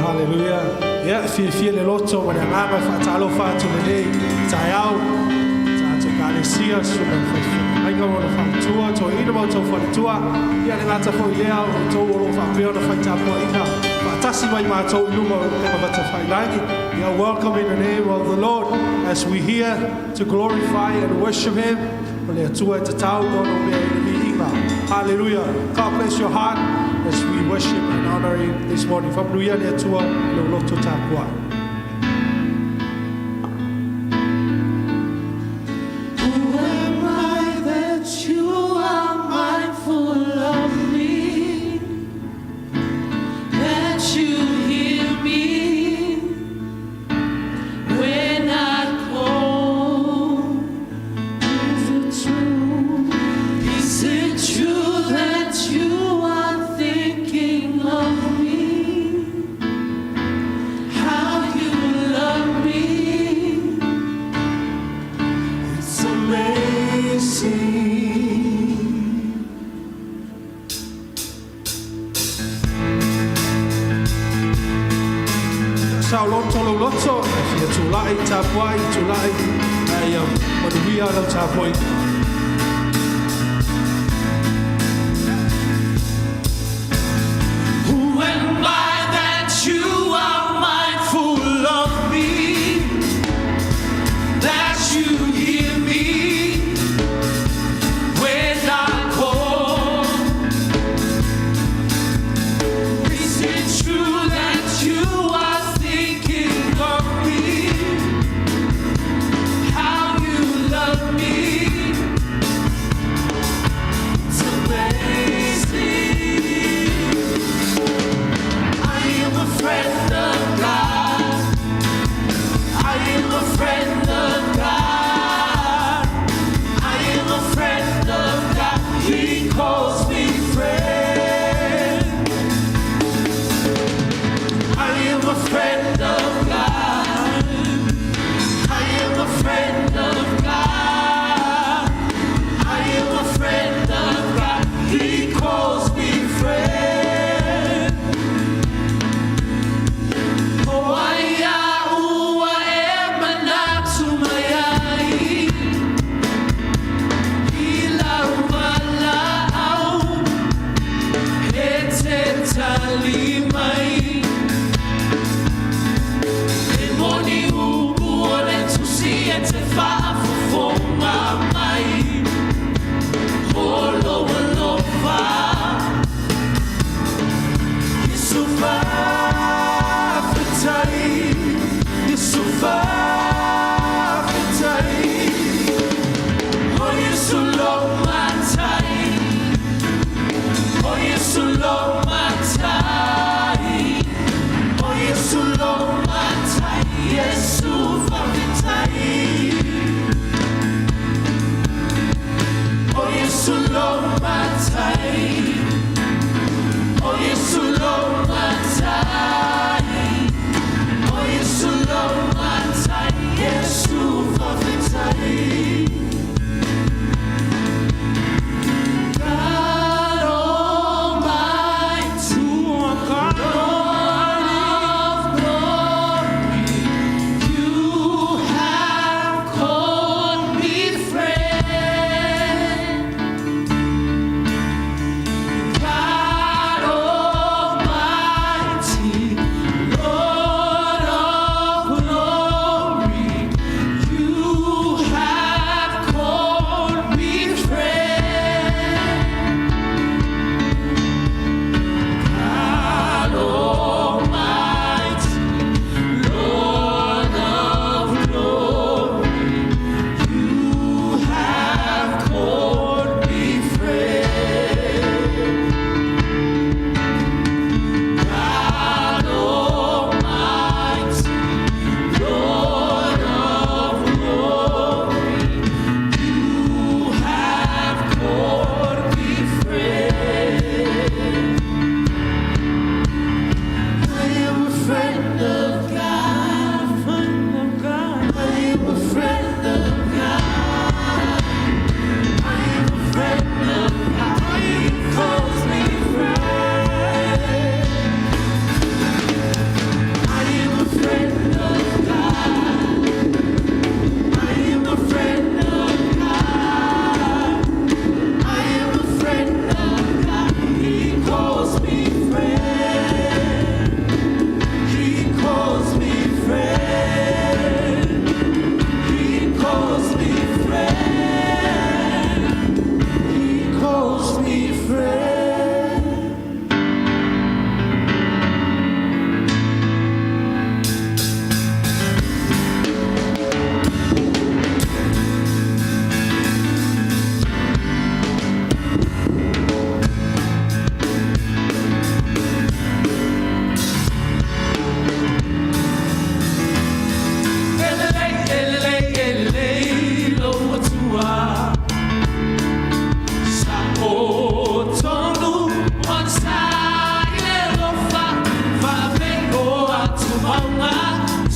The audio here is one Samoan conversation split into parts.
Haleluia. Ia, e fiafia le loto ma le agaga e faatalofa atu lenei taeao. Tatou Ekalesia, susuga i le faifeagaiga ma lona faletua, toeaina ma outou faletua. Ia, e le gata foi i lea, o outou o lo o faapea ona fai tapuaiga faatasi mai matou i luma o upega matafailagi. Ia, welcome in the name of the Lord as we here to glorify and worship Him. O le Atua e tatau ona opea i le viiga. Hallelujah. God bless your heart as we worship and honor Him this morning. Faamanuia le Atua i lou loto tapuai. Who am I that you are mindful of me? That you hear me when I call. Is it true? Is it true that you are thinking of me? How you love me? It's amazing. Sao loto lou loto, e fia tulai, tapuai, tulai, a ia manuia lau tapuaiga. Who am I that you are mindful of me? That you hear me when I call? Is it true that you are thinking of me? How you love me?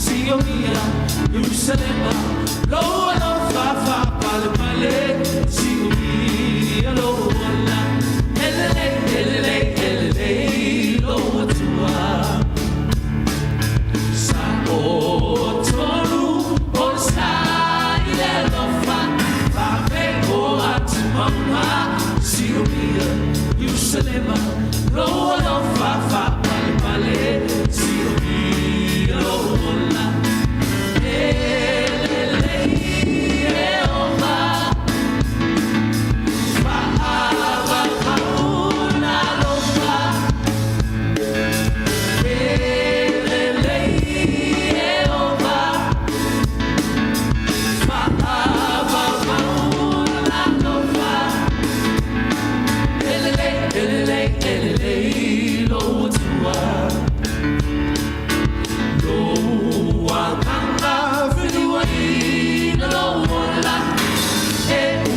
Siomia, Ierusalema, lou alofa faapalepale, siomia lou ola, e lelei, e lelei, e lelei lou Atua. Sa o tonu o le sa i le alofa, vave o atu mama, Siomia, Ierusalema, lou alofa faapalepale, siomia lou ola, e lelei Ieova, faaauauina alofa, e lelei Ieova, faaauauina alofa, e lelei, e lelei, e lelei lou Atua. Lou agaga feliuaina lou ola, e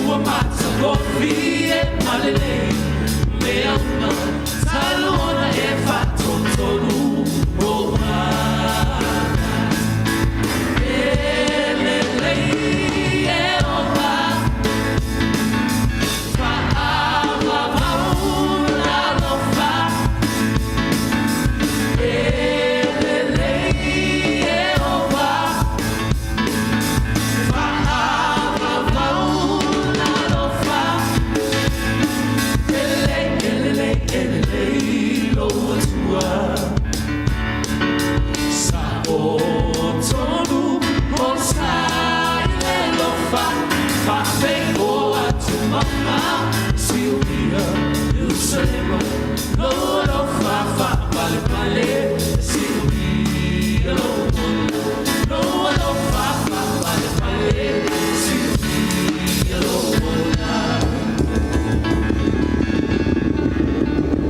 ua matagofie ma lelei, mea uma talu ona e faatotonu ou aga. E lelei Ieova, faaauauina alofa, e lelei Ieova, faaauauina alofa, e lelei, e lelei, e lelei lou Atua. Sa o tonu o le sa i le alofa, vave o atu mama, Siomia, Ierusalema, lou alofa faapalepale, siomia lou ola, lou alofa faapalepale, siomia lou ola.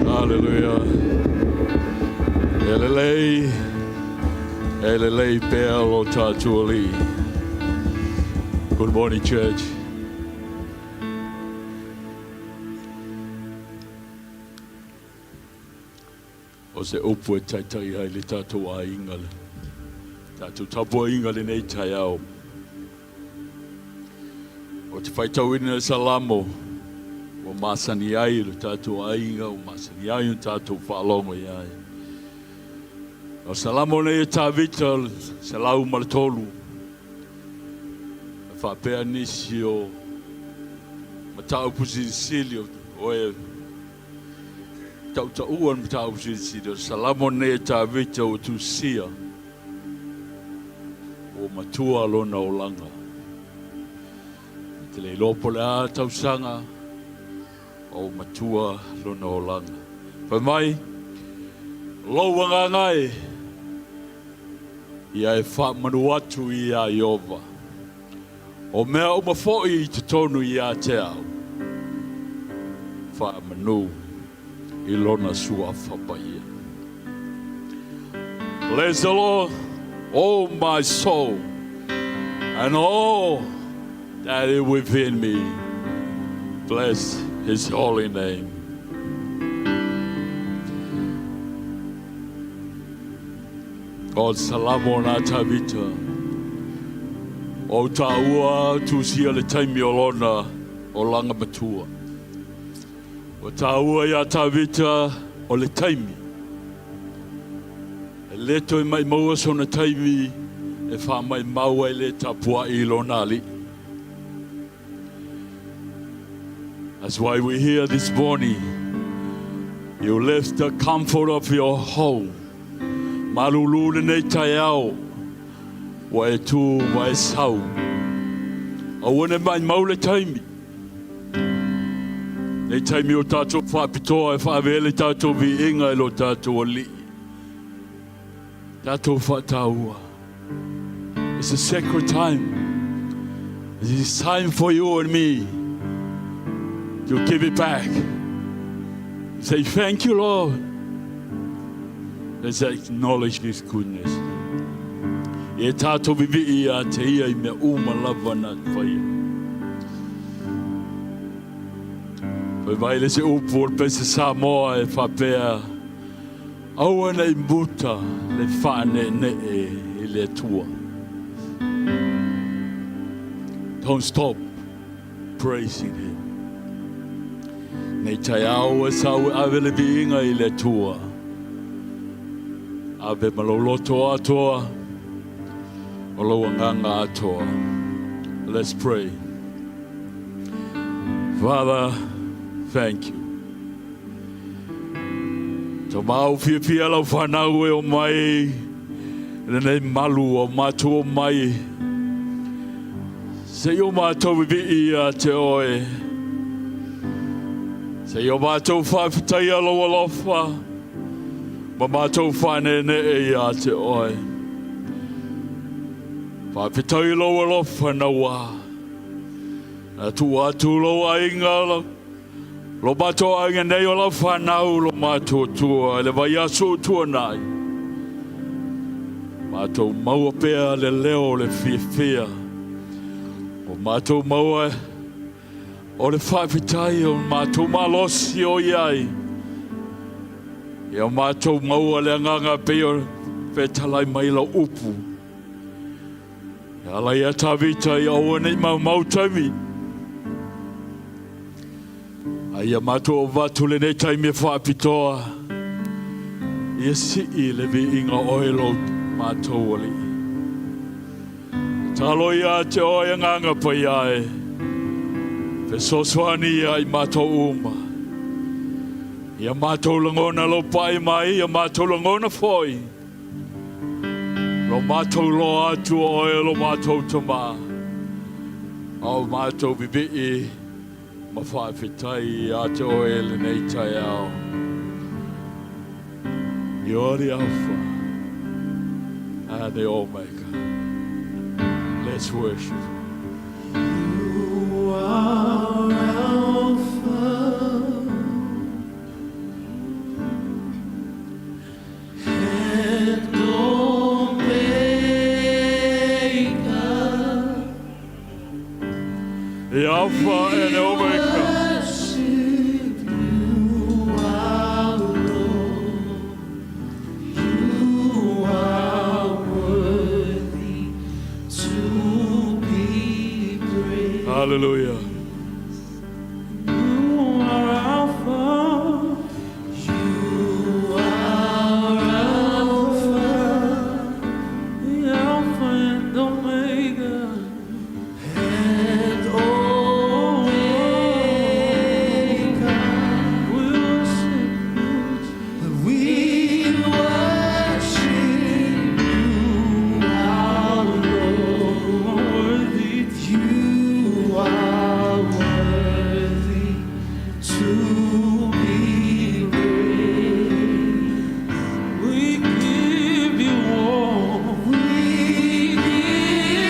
Hallelujah. E lelei, e lelei pea lo tātou Alii. Good morning, church. O se upu e taitai ai le tātou aiga le. Tātou tapuaiga lenei taeao. O te faitauina le Salamo, ua masani ai le tātou aiga, ua masani ai o tātou faalogo i ai. O Salamo nei e Tavita, 103. E faapea nisi o mataupu silisili o e tautaua le mataupu silisili. O Salamo nei e Tavita ua tusia, ua matua lona olaga. Te le iloa po o le a tausaga o matua lona olaga. Fai mai, lou agaga e, ia e faamanu atu iā Ieova. O mea uma foi i totonu iā te au, faamanu i lona suafa paia. Bless the Lord, oh my soul, and all that is within me. Bless his holy name. O Salamo na Tavita. O tāua tusia le taimi o lona olaga matua. O tāua iā Tavita o le taimi. E le toe maimaua sona taimi e faamaimau ai le tapuai i lona Alii. That's why we're here this morning. You left the comfort of your home. Malulu lenei taeao, ua e tū ma e sau. Aua ne maimau le taimi. Nei taimi o tātou faapitoa e whaavea le tātou viiga i lo tātou Alii. Tātou whaataua. It's a sacred time. It is time for you and me to give it back. Say, thank you, Lord. Let's acknowledge His goodness. E tātou vivii a te ia i mea uma lava na te whaia. Fai mai le se upu o le pese Samoa e faapea, aua nei muta le faaneenee i le Atua. Don't stop praising Him. Nei taeao e sau e ave le viiga i le Atua. Ave ma lou loto atoa, o lou agaga atoa. Let's pray. Father, thank you. Tamau fiafia lau fanau e o mai lenei malu o matou o mai. Se i o matou vivii ia te oe. Se i o matou faafetaia lou alofa ma matou faaneenee ia te oe. Faafetai lou alofa naua. Na tuu atu lou aiga lo matou aiga nei o lau fanau lo matou tua i le vaiaso ua tuanai. Matou maua pea le leo o le fiafia. O matou maua o le faafetai o matou malosi o i ai. Ia matou maua le agaga pei o fetalai mai lau upu. E ala ia Tavita ia aua nei maumau taimi. A ia matou avatu lenei taimi e faapitoa, ia sii le viiga o oe lo matou Alii. Tatalo ia te oe Agaga Paia e, fesoasoani ia i matou uma. Ia matou lagona lou pai mai, ia matou lagona foi. Lo matou loa atu o oe lo matou Tama, a o matou vivii ma faafetai ia te oe lenei taeao. You are the Alpha and the Omega. Let's worship. You are Alpha and Omega. The Alpha and Omega. Worship you, our Lord. You are worthy to be praised. Hallelujah. You are Alpha. You are Alpha. The Alpha and Omega. And Omega. We worship you. We worship you, our Lord. You are worthy to be praised. We give you all. We give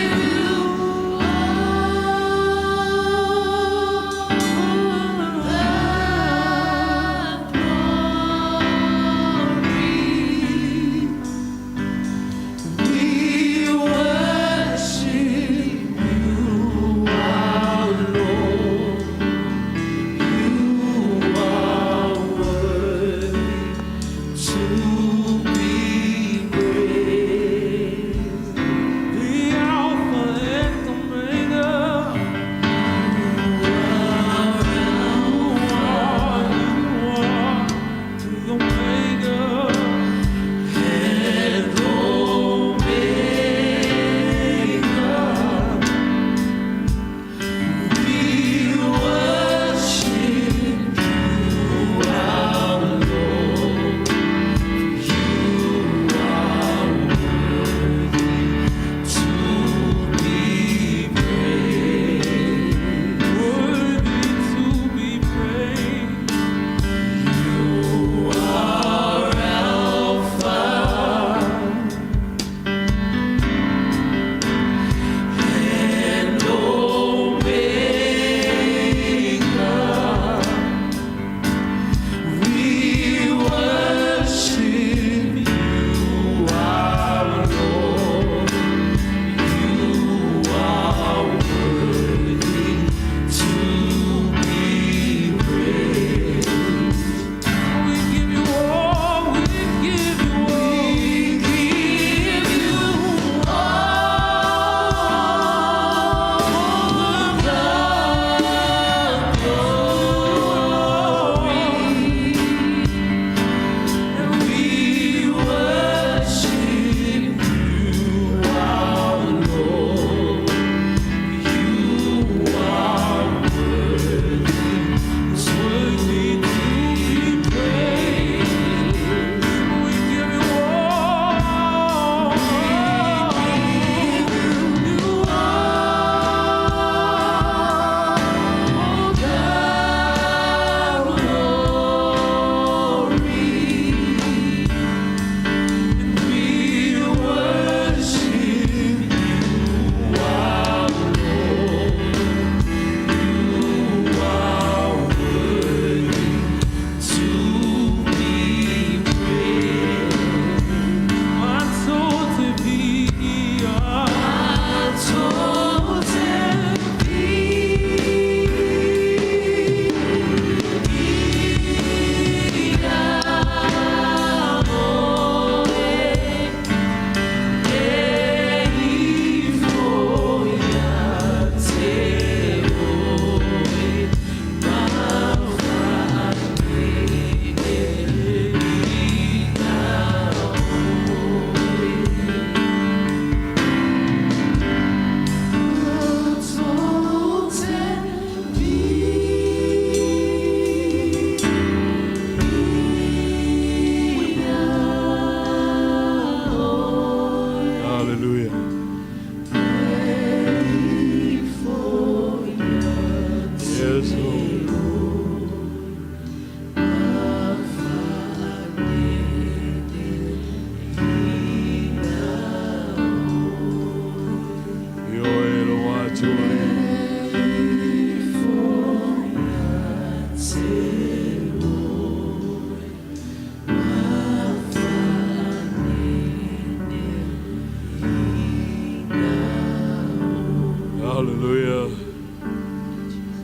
Hallelujah.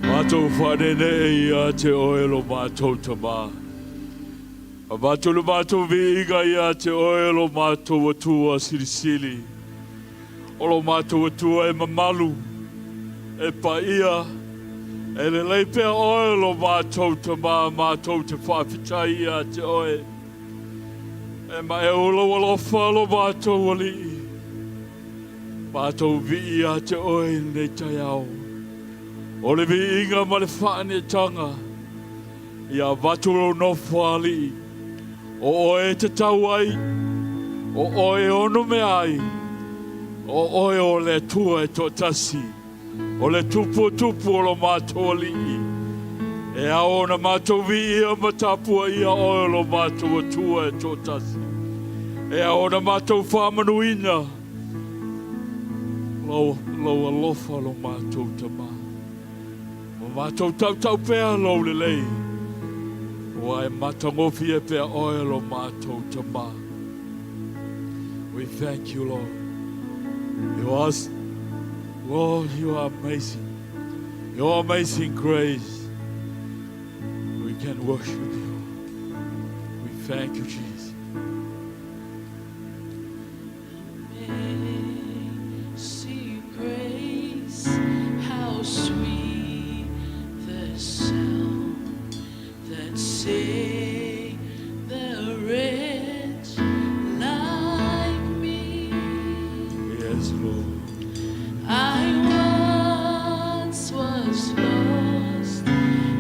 Matou faaneenee ia te oe lo matou Tama. Avatu le matou viiga ia te oe lo matou Atua silisili. O lo matou Atua e mamalu, e paia, e lelei pea oe lo matou Tama matou te faafetai ia te oe. E maeu lou alofa lo matou Alii. Matou vii ia te oe i lenei taeao. O le viiga ma le faaneetaga ia avatu lou nofo alii. O oe e tatau ai, o oe e onomea ai, o oe o le Atua e toatasi, o le Tupu o tupu o lo matou Alii. E ao ona matou viia ma tapuaia oe o lo matou Atua e toatasi. E ao ona matou faamanuina lou, lou alofa lo matou Tama. Ma matou tautau pea lou lelei, ua e matagofie pea oe lo matou Tama. We thank you, Lord. You are, Lord, you are amazing. Your amazing grace. We can worship you. We thank you, Jesus. Amazing grace, how sweet the sound that saved the wretch like me. Yes, Lord. I once was lost,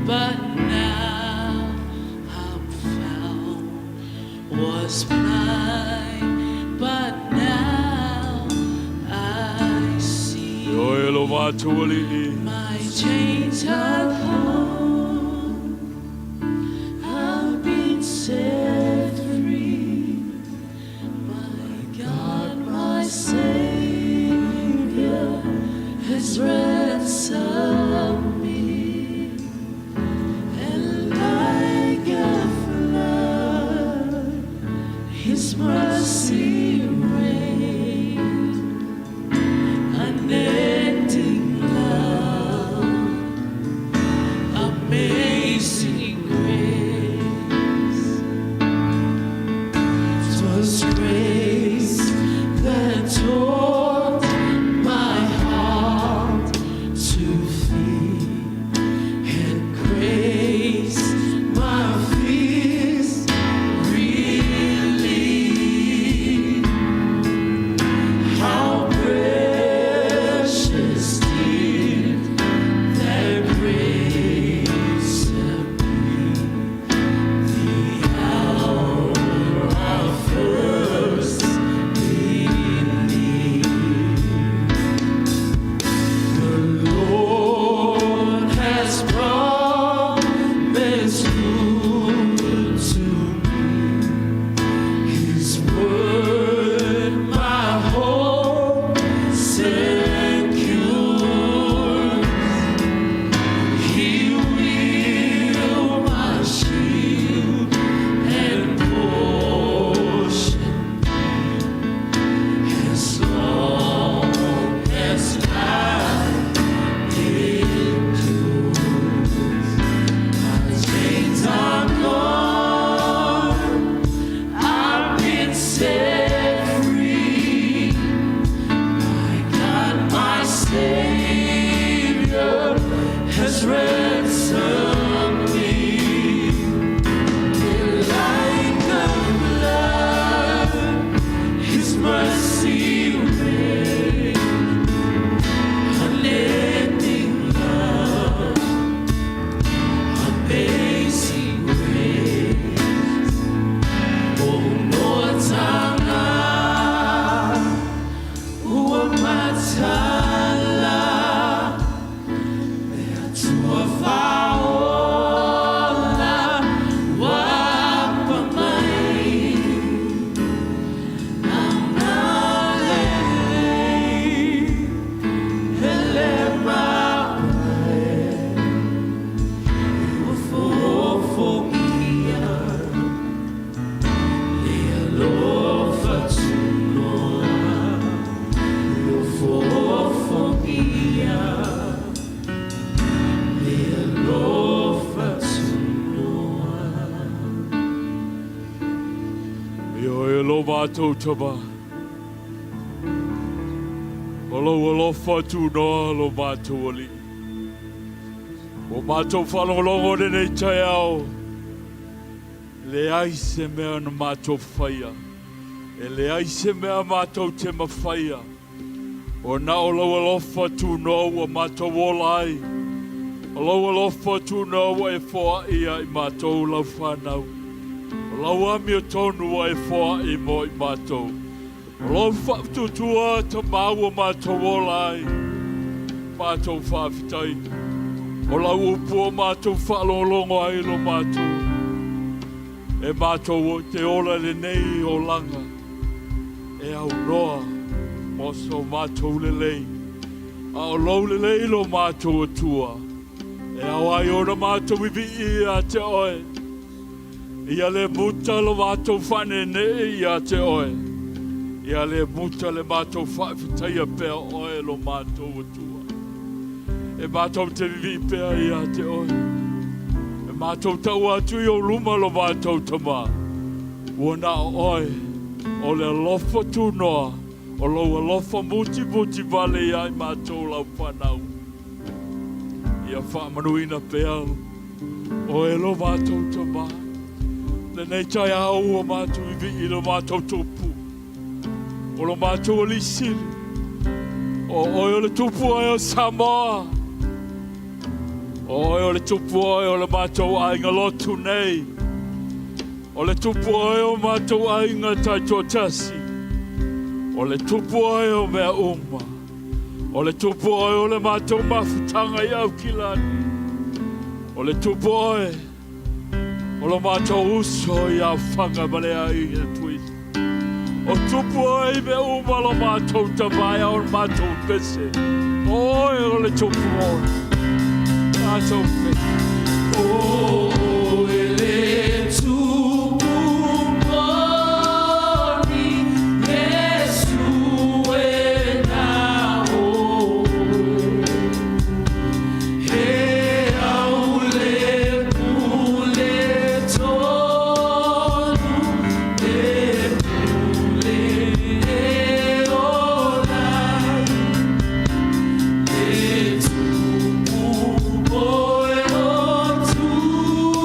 but now I'm found. Was blind, but now I see. Oe lo matou Alii. My chains are gone. I've been set free. My God, my Savior has ransomed me. And like a flood, His mercy rained. Unending love, amazing grace. 'Twas grace that taught my heart to fear, and grace my fears relieved. How precious did that grace appear the hour I first believed. The Lord has promised good to me. His word, my hope secures. He will my shield and portion be as long as life endures. My chains are gone. I've been set free. My God, my Savior has ransomed me. And like a flood, His mercy rained, unending love, amazing grace. Oh, Motanga, ua matala, le Atua. matou Tama, o lou alofa tunoa lo matou Alii. Ua matou faalogologo i lenei taeao, leai se mea na matou faia, e leai se mea matou te mafaia, o na o lou alofa tunoa ua matou ola ai, o lou alofa tunoa ua e foai ia i matou lau fanau, o lau amiotonu ua e foai mo i matou. O lou faatuatua Tamā ua matou ola ai, matou faafetai. O lau upu ua matou faalogologo ai lo matou. E matou te ola i lenei olaga e aunoa mo so matou lelei. A o lou lelei lo matou Atua, e ao ai ona matou vivii ia te oe. Ia le muta lo matou faaneenee ia te oe. Ia le muta le matou faafetaia pea oe lo matou Atua. E matou te vivii pea ia te oe. E matou tau atu i ou luma lo matou Tamā. Ua na o oe o le alofa tunoa o lou alofa mutimuti vale ia i matou lau fanau. Ia faamanuina pea Oe lo matou Tamā, lenei taeao ua matou vivii i lo matou Tupu, o lo matou Alii Sili, o Oe o le Tupu oe o Samoa, o Oe o le Tupu oe o le matou aiga lotu nei, o le Tupu oe o matou aiga taitoatasi, o le Tupu oe o mea uma. O le Tupu oe o le matou mafutaga i Aukilani. O le Tupu oe o lo matou uso i Aofaga ma le aiga Tuisi. O Tupu oe i mea uma lo matou tamaea o le matou pese. O oe o le Tupu oe. Matou pese. O oe le Tupu moni, Iesu e na oe. He au le pule tonu, le pule e ola ai. Le Tupu oe o Tumua.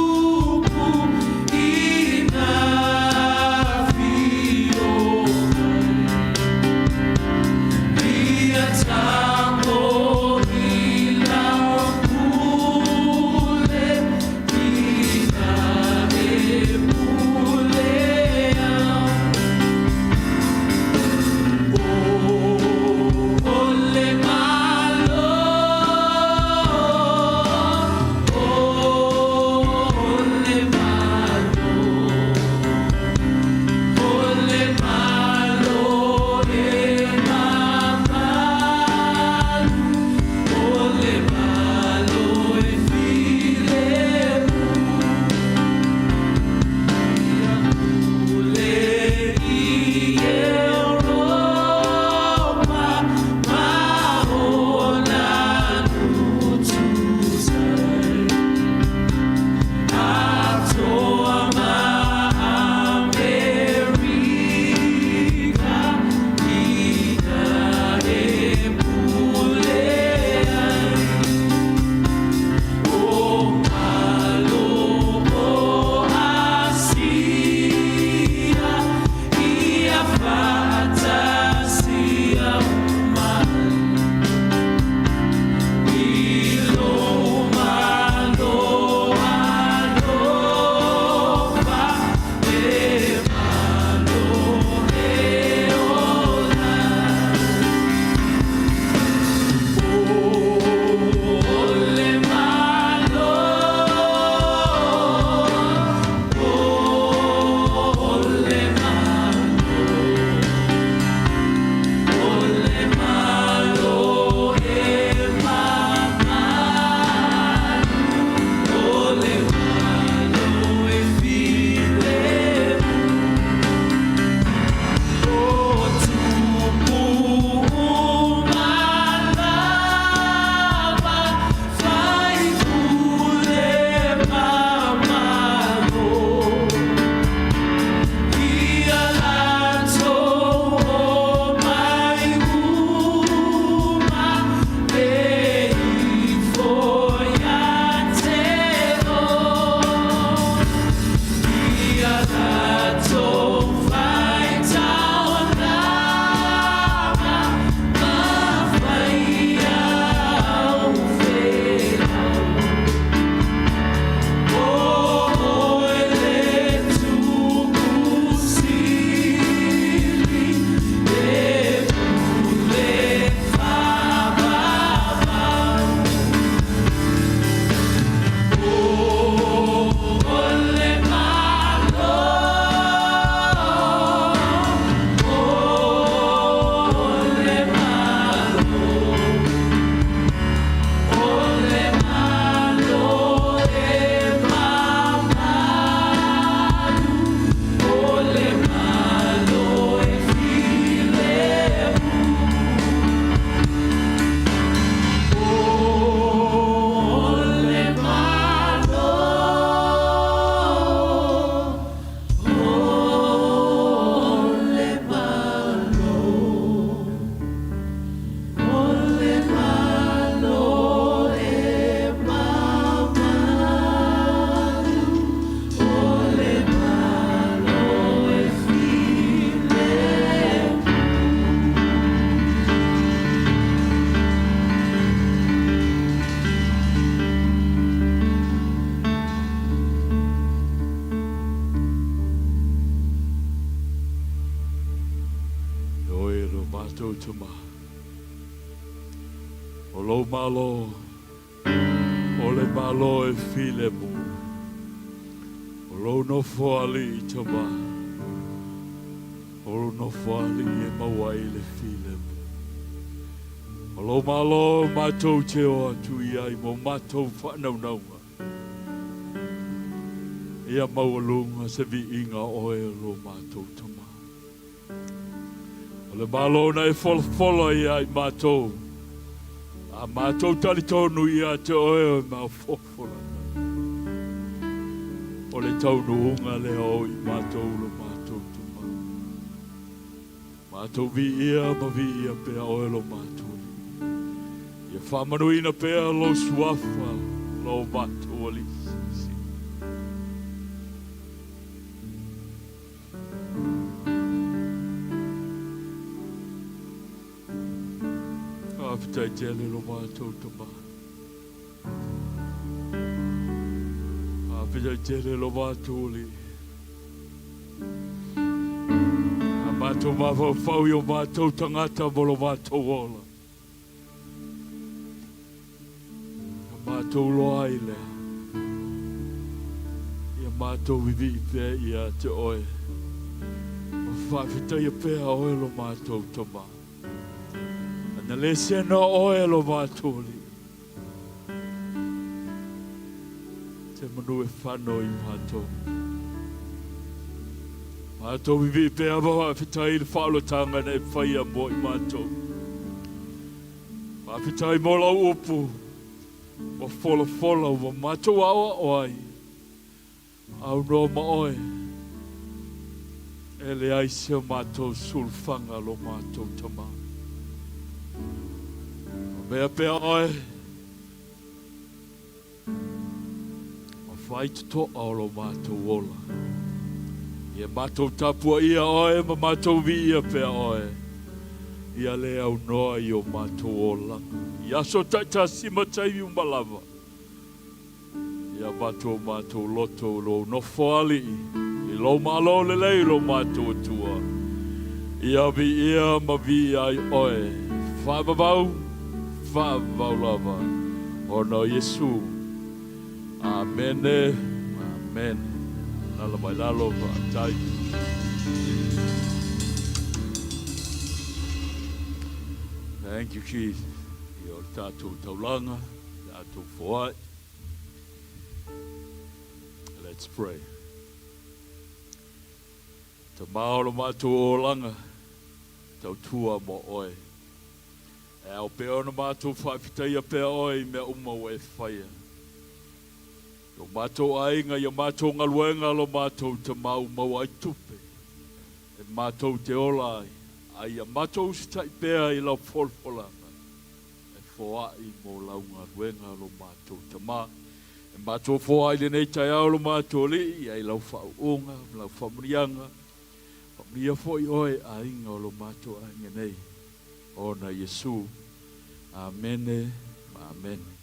O lou Malo, o le Malo e filemu. O lou Nofoalii Tama, o lou Nofoalii e maua ai le filemu. O lou Malo matou te o atu i ai mo matou faanaunauga. Ia maualuga se viiga o oe o lo matou Tama. O le Malo na e folafola ia i matou, a matou talitonu ia te oe o maofofolaga. O le taunuuga lea o i matou lo matou Tama. Matou viia ma viia pea oe lo matou Alii. Ia faamanuina pea lou suafa lo matou Alii Silisili. Faafetai tele lo matou Tama. Faafetai tele lo matou Alii. A matou mafaufau i o matou tagata mo lo matou ola. Ia matou loa ai lea. Ia matou vivii pea ia te oe. Ma faafetaia pea oe lo matou Tama. Ana le sena oe lo matou Alii. Te manu e whano i matou. Matou vivii pea ma faafetai i le faaolataga na e faia mo i matou. Faafetai mo lau upu ua folafola ua matou aoao ai. Aunoa ma oe, e leai se o matou sulufaga lo matou tama. O mea pea oe, ma faitotoa o lo matou ola. Ia matou tapuaia oe ma matou viia pea oe, ia le aunoa i o matou olaga. I aso taitasi ma taimi uma lava. Ia avatu o matou loto i lou Nofoalii, i lou Malo lelei lo matou Atua. Ia viia ma viia ai oe, faavavau, faavavau lava, ona o Iesu. Amene, amene. Lalo mai lalo, faafetai. Thank you, Jesus. Ia o le tatou taulaga. Tatou foai. Let's pray. Tama o lo matou olaga, tautua mo oe. E ao pea ona matou faafetaia pea oe i mea uma ua e faia. Lo matou aiga, i a matou galuega, lo matou tama ua maua ai tupe e matou te ola ai, a ia matou usitai pea i lau folafolaga. E foai mo lau galuega lo matou Tama. E matou foai lenei taeao lo matou Alii, ai lau faauuga ma lau faamanuiaga. Faamanuia foi oe aiga o lo matou aiga nei, ona Iesu. Amene ma amene.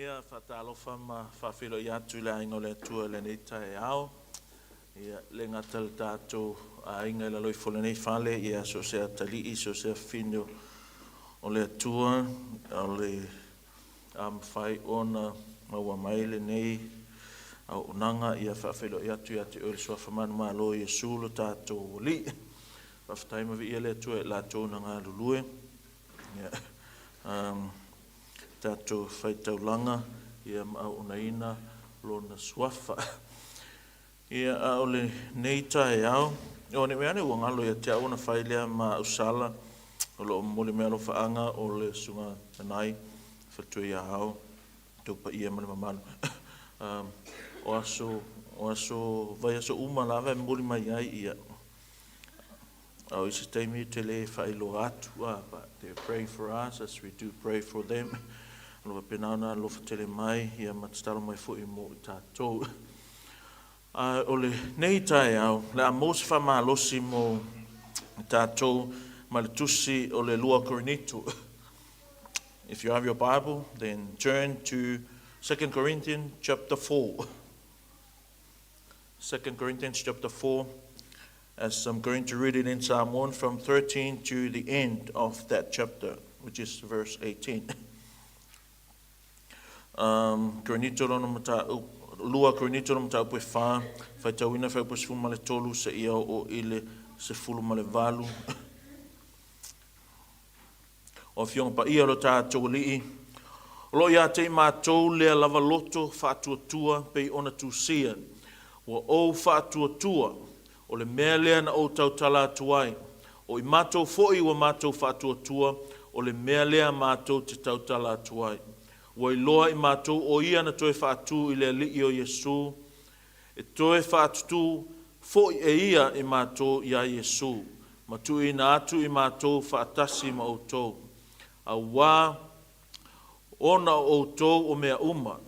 Ia, faatalofa ma faafeiloai atu i le aiga o le Atua i lenei taeao. Ia, le gata i le tatou aiga i lalo ifo o lenei fale, ia so o se atalii, so o se afafine o le Atua, o le a mafai ona maua mai lenei auaunaga, ia faafeiloai atu ia te oe i le Suafa manumalo o Iesu lo tatou Alii. Faafetai ma viia le Atua i latou na galulue. Ia, um, tatou faitaulaga ia ma auaunaina lona suafa. Ia, a o lenei taeao, o ne i mea ane ua galo ia te au ona fai lea ma ausala, o lo o momoli mai alofaaga o le Susuga Nanai, faletua ia Ao, tou paia ma le mamalu. O aso, o aso, vaiaso uma lava e momoli mai ai, ia, a o isi taimi te le faailoa atu, but they're praying for us as we do pray for them. O lo o faapena ona alofa tele mai, ia ma tatalo mai foi mo i tatou. A o lenei taeao, le a maua se faamalosi mo i tatou ma le tusi o le 2 Korinito. If you have your Bible, then turn to 2 Corinthians chapter 4. 2 Corinthians chapter 4, as I'm going to read it in Psalm 1 from 13 to the end of that chapter, which is verse 18. Um, Korinito lona mataupu, 2 Korinito lona mataupu e 4, faitauina fuaiupu 13 seia oo i le 18. O Afioga Paia o lo tatou Alii, o lo o ia te i matou lea lava loto faatuatua pei ona tusia, ua ou faatuatua, o le mea lea na ou tautala atu ai, o i matou foi ua matou faatuatua, o le mea lea matou te tautala atu ai. Ua iloa i matou o ia na toe faatu i le Alii o Iesu, e toe faatutū foi e ia i matou iā Iesu, ma tuuina atu i matou faatasi ma outou. Auā ona o outou o mea uma,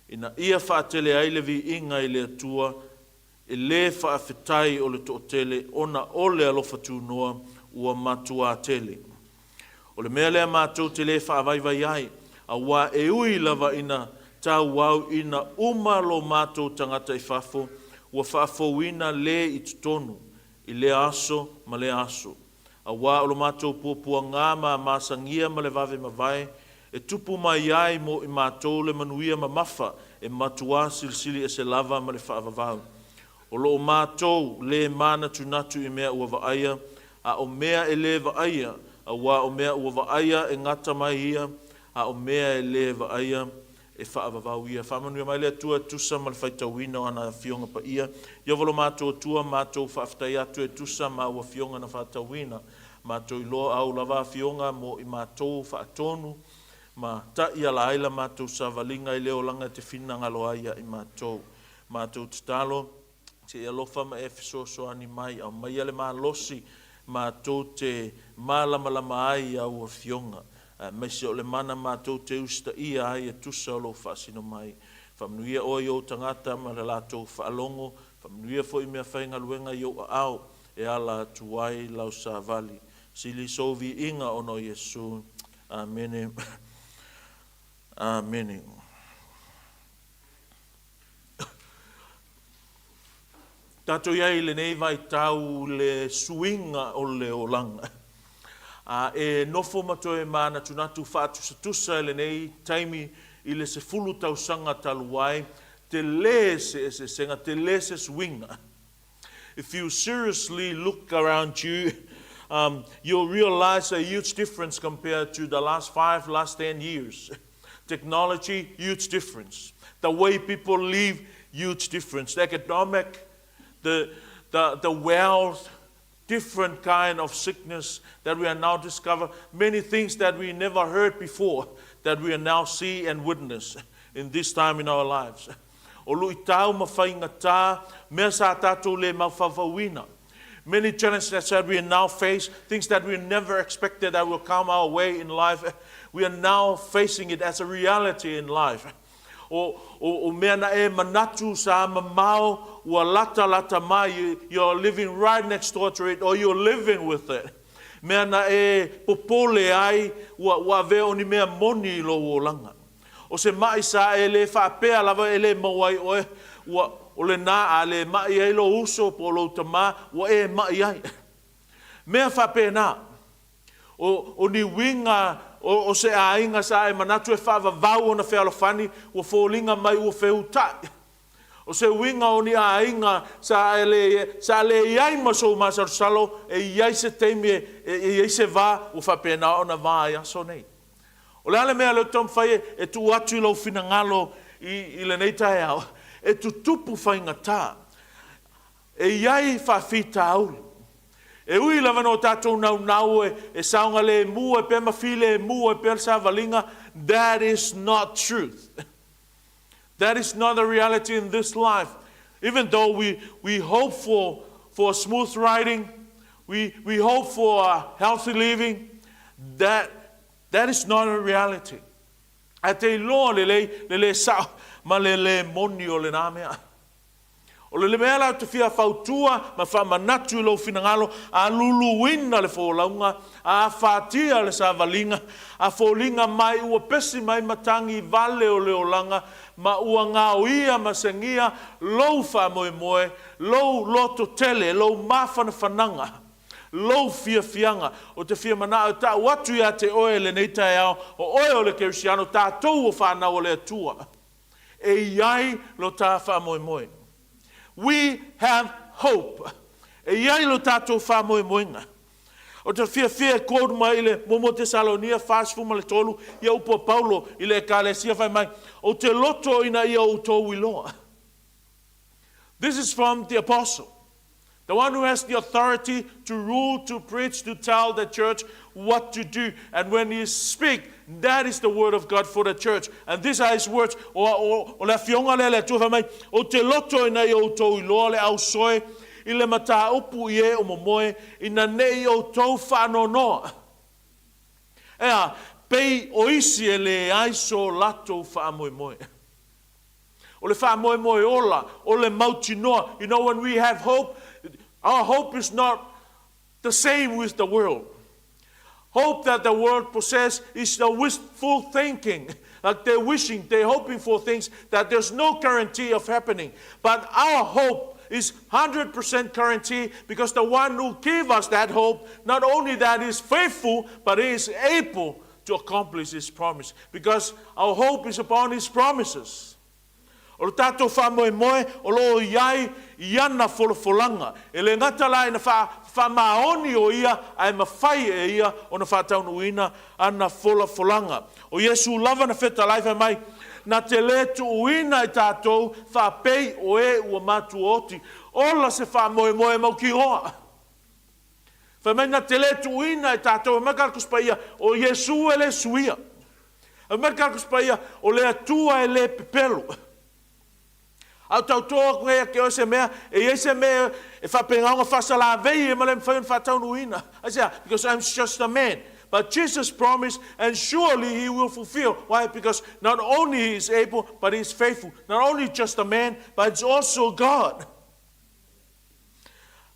ina ia faatele ai le viiga i le Atua, e lē faafetai o le toatele ona o le alofa tunoa ua matuā tele. O le mea lea matou te lē faavaivai ai, auā e ui lava ina tauauina uma lo matou tagata i fafo, ua faafouina lē i totonu, i lea aso ma lea aso. Auā o lo matou puapuagā ma masagia ma le vave mavae, e tupu mai ai mo i matou le manuia mamafa e matuā silisili ese lava ma le faavavau. O lo o matou lē manatunatu i mea ua vaaia, a o mea e lē vaaia, auā o mea ua vaaia e gata mai ia, a o mea e lē vaaia e faavavau ia. Faamanuia mai le Atua e tusa ma le faitauina o ana Afioga Paia. Ieova lo matou Atua, matou faafetai atu e tusa ma au Afioga na faatauina. Matou iloa au lava Afioga mo i matou faatonu ma ta'iala ai la matou savaliga i le olaga e te finagalo ai ia i matou. Matou tatalo, se i alofa ma e fesoasoani mai, aumaia le malosi matou te malamalama ai i au Afioga, aemaise o le mana matou te usitaia ai e tusa o lou faasino mai. Faamanuia oe i ou tagata ma le latou faalogo, faamanuia foi i meafaigaluega i ou aao e ala atu ai lau savali. Sili sou viiga ona o Iesu. Amene. Amene. Tatou i ai i lenei vaitau le suiga o le olaga. A e nofo ma toe manatunatu faatusatusa i lenei taimi i le 10 tausaga talu ai, tele se eseesega, tele se suiga. If you seriously look around you, you'll realize a huge difference compared to the last 5, last 10 years. Technology, huge difference. The way people live, huge difference. The economic, the wealth, different kind of sickness that we are now discover, many things that we never heard before that we are now see and witness in this time in our lives. O luʻitau ma faigatā, mea sa tatou le mafaufauina. Many challenges that we now face, things that we never expected that will come our way in life, we are now facing it as a reality in life. O mea na e manatu sa mamao ua latalata mai, you're living right next door to it or you're living with it. Mea na e popole ai ua avea o ni mea moni i lou olaga. O se maʻi sa e lē faapea lava e lē maua ai oe, ua, o lenā a lē maʻi ai lou uso po o lou tamā, ua e maʻi ai. Mea faapena. O, o ni uiga o, o se aiga sa e manatu e faavavau ona fealofani, ua foliga mai ua feutaʻi. O se uiga o ni aiga sa e lē, sa lē i ai ma sou masalosalo e i ai se taimi e, e, e i ai se va ua faapena ona va ai aso nei. O le a le mea lea ou te taumafai e, e tuu atu i lou finagalo i, i lenei taeao? E tutupu faigata. E i ai faafitauli. E ui lava ina o tatou naunau e, e saogalemu ai pea ma filemu ai pea le savaliga, that is not truth. That is not the reality in this life. Even though we, we hope for, for smooth riding, we, we hope for a healthy living, that, that is not a reality. Ae te iloa lelei le lē sao ma le lē moni o lenā mea. O le mea la ou te fia fautua ma faamanatu i lou finagalo, a luluina le folauga, a afatia le savaliga, a foliga mai ua pesi mai matagi vale o le olaga, ma ua gaoia ma segia lou faamoemoe, lou lototele, lou mafanafanaga, lou fiafiaga. Ou te fia manao e ta'u atu ia te oe lenei taeao, o oe o le Kerisiano, tatou o fanau a le Atua. E i ai lo ta faamoemoe. We have hope. E i ai lo tatou faamoemoega. Ou te fiafia e quote mai i le Muamua Tesalonia 43 ia upu a Paulo i le Ekalesia fai mai, Ou te loto ina ia outou iloa. This is from the apostle. The one who has the authority to rule, to preach, to tell the church what to do. And when he speak, that is the word of God for the church. And these are his words. O, o, o le afioga lea le Atua fai mai, Ou te loto ina ia outou iloa le ausoe i le mataupu i e o momoe, ina ne i outou faanoanoa. Ea, pei o isi e leai so latou faamoemoe. O le faamoemoe ola, o le mautinoa. You know when we have hope, our hope is not the same with the world. Hope that the world possess is the wishful thinking. Like they're wishing, they're hoping for things that there's no guarantee of happening. But our hope is 100% guarantee because the one who gave us that hope, not only that is faithful, but he is able to accomplish his promise because our hope is upon his promises. O le tatou faamoemoe o lo o i ai i ana folafolaga. E le gata la ina faamaoni o ia ae mafai e ia ona faataunuuina ana folafolaga. O Iesu lava na fetalai fai mai, Na te lē tuuina i tatou faapei o e ua matuaoti. Ola se faamoemoe mautinoa. Fai mai na te lē tuuina e tatou, fai mai ka Tusi Paia, o Iesu e lē suia. Fai mai ka Tusi Paia, o le Atua e lē pepelo. A o tautō atu nei ia te oe se mea, e i ai se mea e faapena ona faasalavei e ma le mafai ona faataunuuina. Aisea? Because I'm just a man. But Jesus promised and surely he will fulfill. Why? Because not only he is able, but he is faithful. Not only just a man, but it's also God.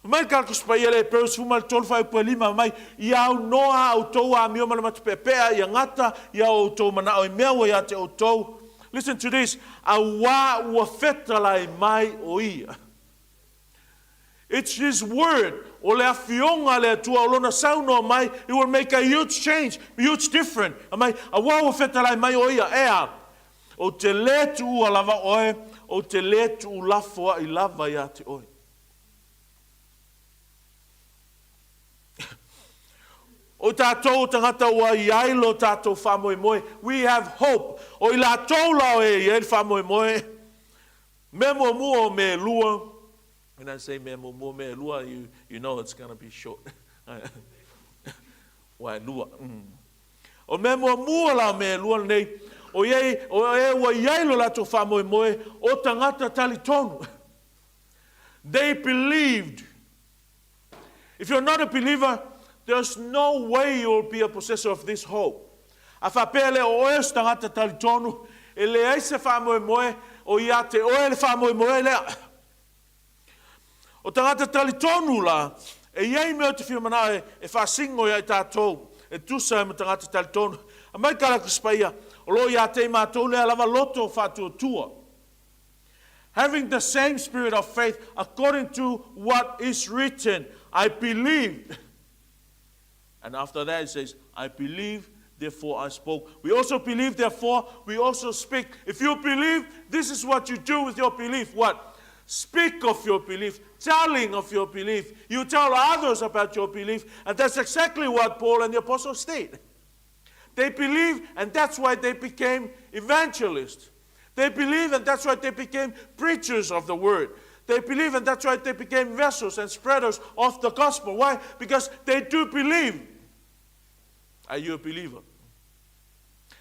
Mai ka Tusi Paia le Hepereo 13 fuaiupu e 5, mai, Ia aunoa a outou amio ma le matupeapea, ia gata ia o outou manao i mea ua ia te outou. Listen to this, auā ua fetalai mai o ia. It's his word, o le afioga a le Atua, o lona saunoa mai, it will make a huge change, huge different. Mai, auā ua fetalai mai o ia, ea, ou te lē tuua lava oe, ou te lē tuulafoaʻi lava iā te oe. O tatou o tagata ua i ai lo tatou faamoemoe, we have hope. O i latou la o e i ai le faamoemoe, mea muamua o mea e lua, when I say mea muamua mea e lua, you, you know it's gonna be short. Ua e lua. Mm. O mea muamua la o mea e lua lenei, o, iai, o e ua i ai lo latou faamoemoe, o tagata talitonu. They believed. If you're not a believer, there's no way you'll be a possessor of this hope. A faapea lea o oe o se tagata talitonu, e leai se faamoemoe, o ia te oe le faamoemoe lea. O tagata talitonu la, e i ai mea o te fia manao e, e faasino ia i tatou, e tusa ai ma tagata talitonu. Aumai ka la Tusi Paia, O lo o ia te i matou lea lava loto faatuatua. Having the same spirit of faith according to what is written, I believed. And after that it says, I believe, therefore I spoke. We also believe, therefore we also speak. If you believe, this is what you do with your belief. What? Speak of your belief, telling of your belief. You tell others about your belief. And that's exactly what Paul and the apostles did. They believe, and that's why they became evangelists. They believe, and that's why they became preachers of the word. They believe, and that's why they became vessels and spreaders of the gospel. Why? Because they do believe. Are you a believer?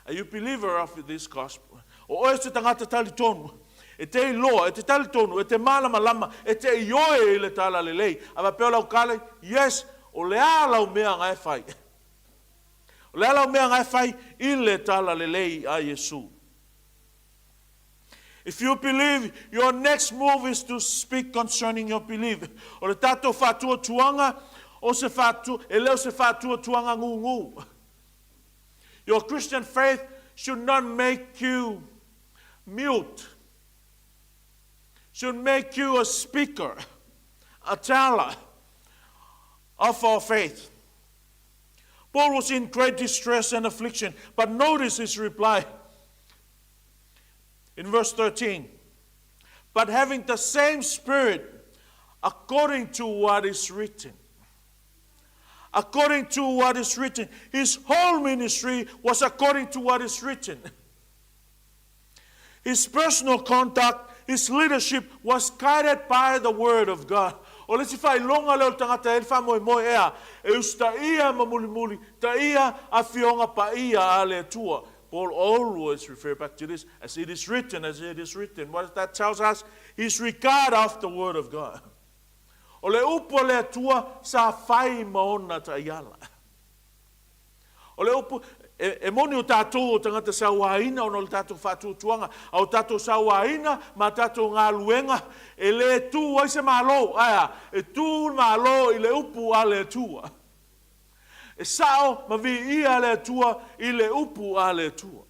Are you a believer of this gospel? O oe se tagata talitonu, e te iloa, e te talitonu, e te malamalama, e te ioe i le talalelei. A faapea o lau kale, yes, o le a lau mea nga e fai. O le a lau mea nga e fai i le talalelei a Iesu. If you believe, your next move is to speak concerning your belief. O le tatou faatuatuaga, o se faatu, e le o se faatuatuaga gūgū. Your Christian faith should not make you mute. Should make you a speaker, a teller of our faith. Paul was in great distress and affliction, but notice his reply in verse 13. But having the same spirit according to what is written. According to what is written. His whole ministry was according to what is written. His personal conduct, his leadership was guided by the word of God. O le isi faailoga lea o le tagata e i ai le faamoemoe ea e usitaia ma mulimuli taia Afioga Paia a le Atua. Paul always refer back to this as it is written, as it is written. What that tells us, his regard of the word of God. O le upu a le Atua sa fai ma ona taiala. O le upu, e, e moni o tātou o tagata sauāina ona o le tātou faatuatuaga, a o tātou sauāina ma tātou galuega, e lē tū ai se Malo, ae a? E tū le Malo i le upu a le Atua. E sao ma viia le Atua i le upu a le Atua.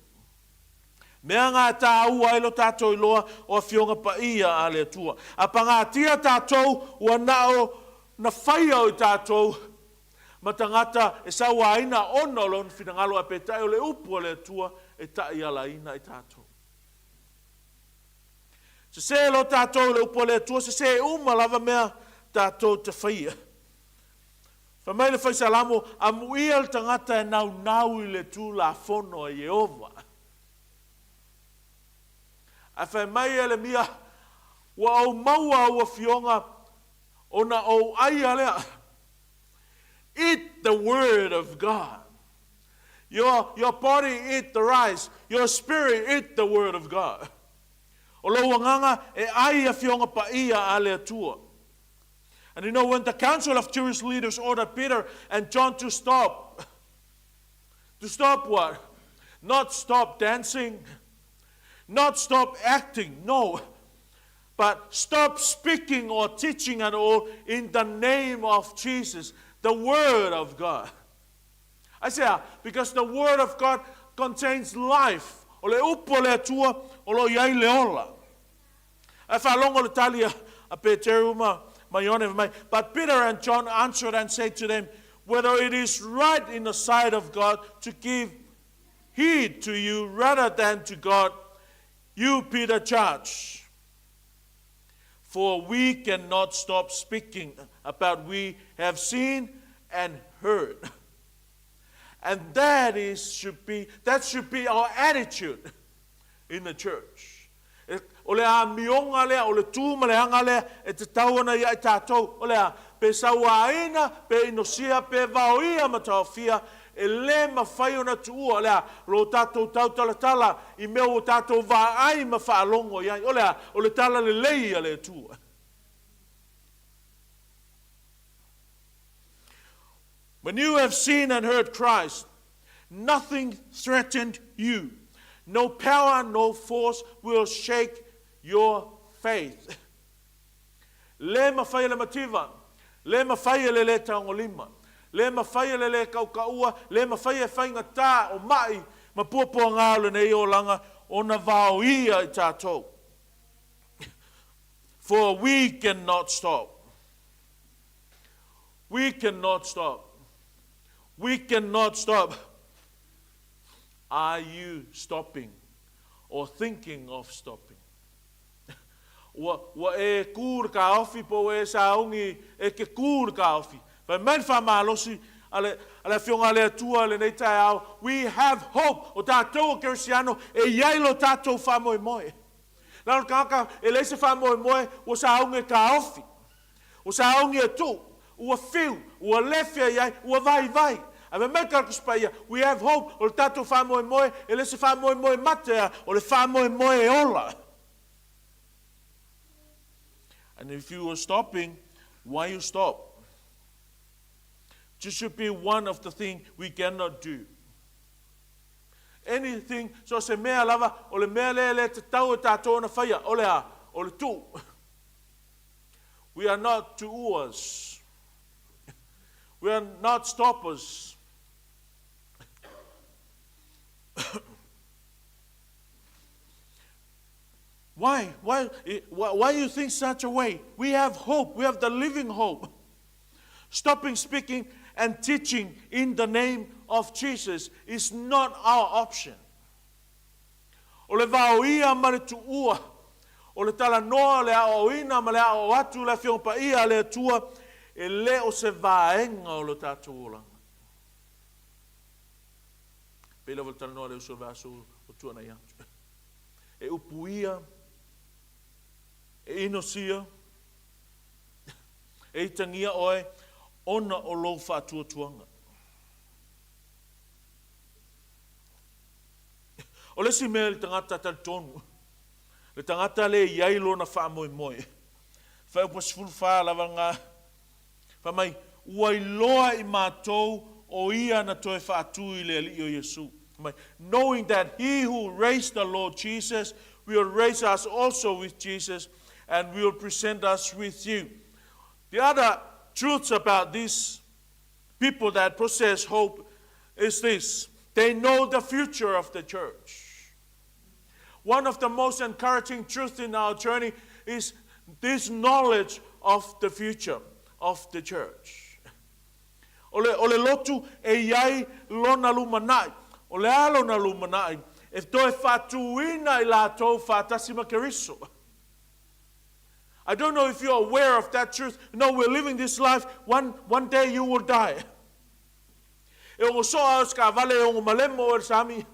Mea ngā tāua ai lo tātou iloa o Afioga Paia a le Atua. A pagatia tātou ua nao na whaia o i tātou ma tagata e sauāina ona o lona finagalo ae peitai o le upu a le Atua e taʻialaina i tatou. Sesē loa tatou i le upu a le Atua, sesē uma lava mea tatou te faia. Fai mai le Faisalamo, Amuia le tagata e naunau i le Tulafono a Ieova. Ae fai mai Ielemia, Ua ou maua au afioga ona ou aia lea. Eat the word of God. Your, your body eat the rice. Your spirit eat the word of God. O lou agaga e ai afioga paia a le Atua. And you know, when the council of Jewish leaders ordered Peter and John to stop, to stop what? Not stop dancing, not stop acting, no. But stop speaking or teaching at all in the name of Jesus, the Word of God. I say, ah, because the Word of God contains life. O le upu o le Atua, o lo o i ai le ola. Ae faalogo le tali a Peteru ma Ioane fai mai, But Peter and John answered and said to them, Whether it is right in the sight of God to give heed to you rather than to God, you be the judge. For we cannot stop speaking about we have seen and heard. And that is should be that should be our attitude in the church. E, o le amioga lea, o le tū ma le aga lea e tatau ana ia i tātou, o le a, pe sauāina, pe inosia, pe vaoia ma taofia, e lē mawhai ona tuua, o le a, lo tātou tautalatala i mea ua tātou vaai ma faalogo i ai, o le a, o le talalelei a le Atua. When you have seen and heard Christ, nothing threatened you. No power, no force will shake your faith. Lē mawhai e le mativa, lē mawhai e le lē taogolima, lē mawhai e le lē kaukaua, lē mawhai e faigata o maʻi ma puapuagā o lenei olaga ona vaoia i tatou. For we cannot stop. We cannot stop. We cannot stop. Are you stopping or thinking of stopping? Ua, ua e kū i le kaofi po ua e sauni e ke kū i le kaofi. Fai mai le faamalosi a le, a le Afioga a le Atua i lenei taeao, we have hope. O tatou o Kerisiano, e i ai lo tatou faamoemoe. Na o le tagata e leai se faamoemoe, ua sauni e taofi, ua sauni e tuu, ua fiu, ua lefea i ai, ua vaivai. Ae fai mai le Tusi Paia, we have hope, o le tatou faamoemoe, e le se faamoemoe mate a, o le faamoemoe e ola. And if you are stopping, why you stop? This should be one of the things we cannot do. Anything, so se mea lava, o le mea lea e le tatau e tatou ona faia, o le a? O le tuu. We are not tuuas. We are not stoppers. Why? Why, why you think such a way? We have hope. We have the living hope. Stopping speaking and teaching in the name of Jesus is not our option. O le vaoia ma le tuua, o le talanoa, le aoaoina ma le aoao atu le Afioga Paia a le Atua, e le o se vaega o lo tatou olaga. Pei lava o le talanoa a le uso o le vaiaso ua tuanai atu. E upuia, e inosia, E itagia oe ona o lou faatuatuaga. O le isi mea i le tagata talitonu, le tagata lea e i ai lona faamoemoe, Fuaiupu 14 lava lena, fai mai, Ua iloa i matou o ia na toe faatu i le Alii o Iesu. Fai mai, Knowing that he who raised the Lord Jesus will raise us also with Jesus and will present us with you. The other truths about these people that possess hope is this they know the future of the church. One of the most encouraging truths in our journey is this knowledge of the future of the church. O le, o le lotu e i ai lona lumanai. O le a lona lumanai? E toe faatūina i latou faatasi ma Keriso. I don't know if you're aware of that truth. No, we're living this life. One, one day you will die. E ogo soa o se kaavale e ogo malemo oe le sami.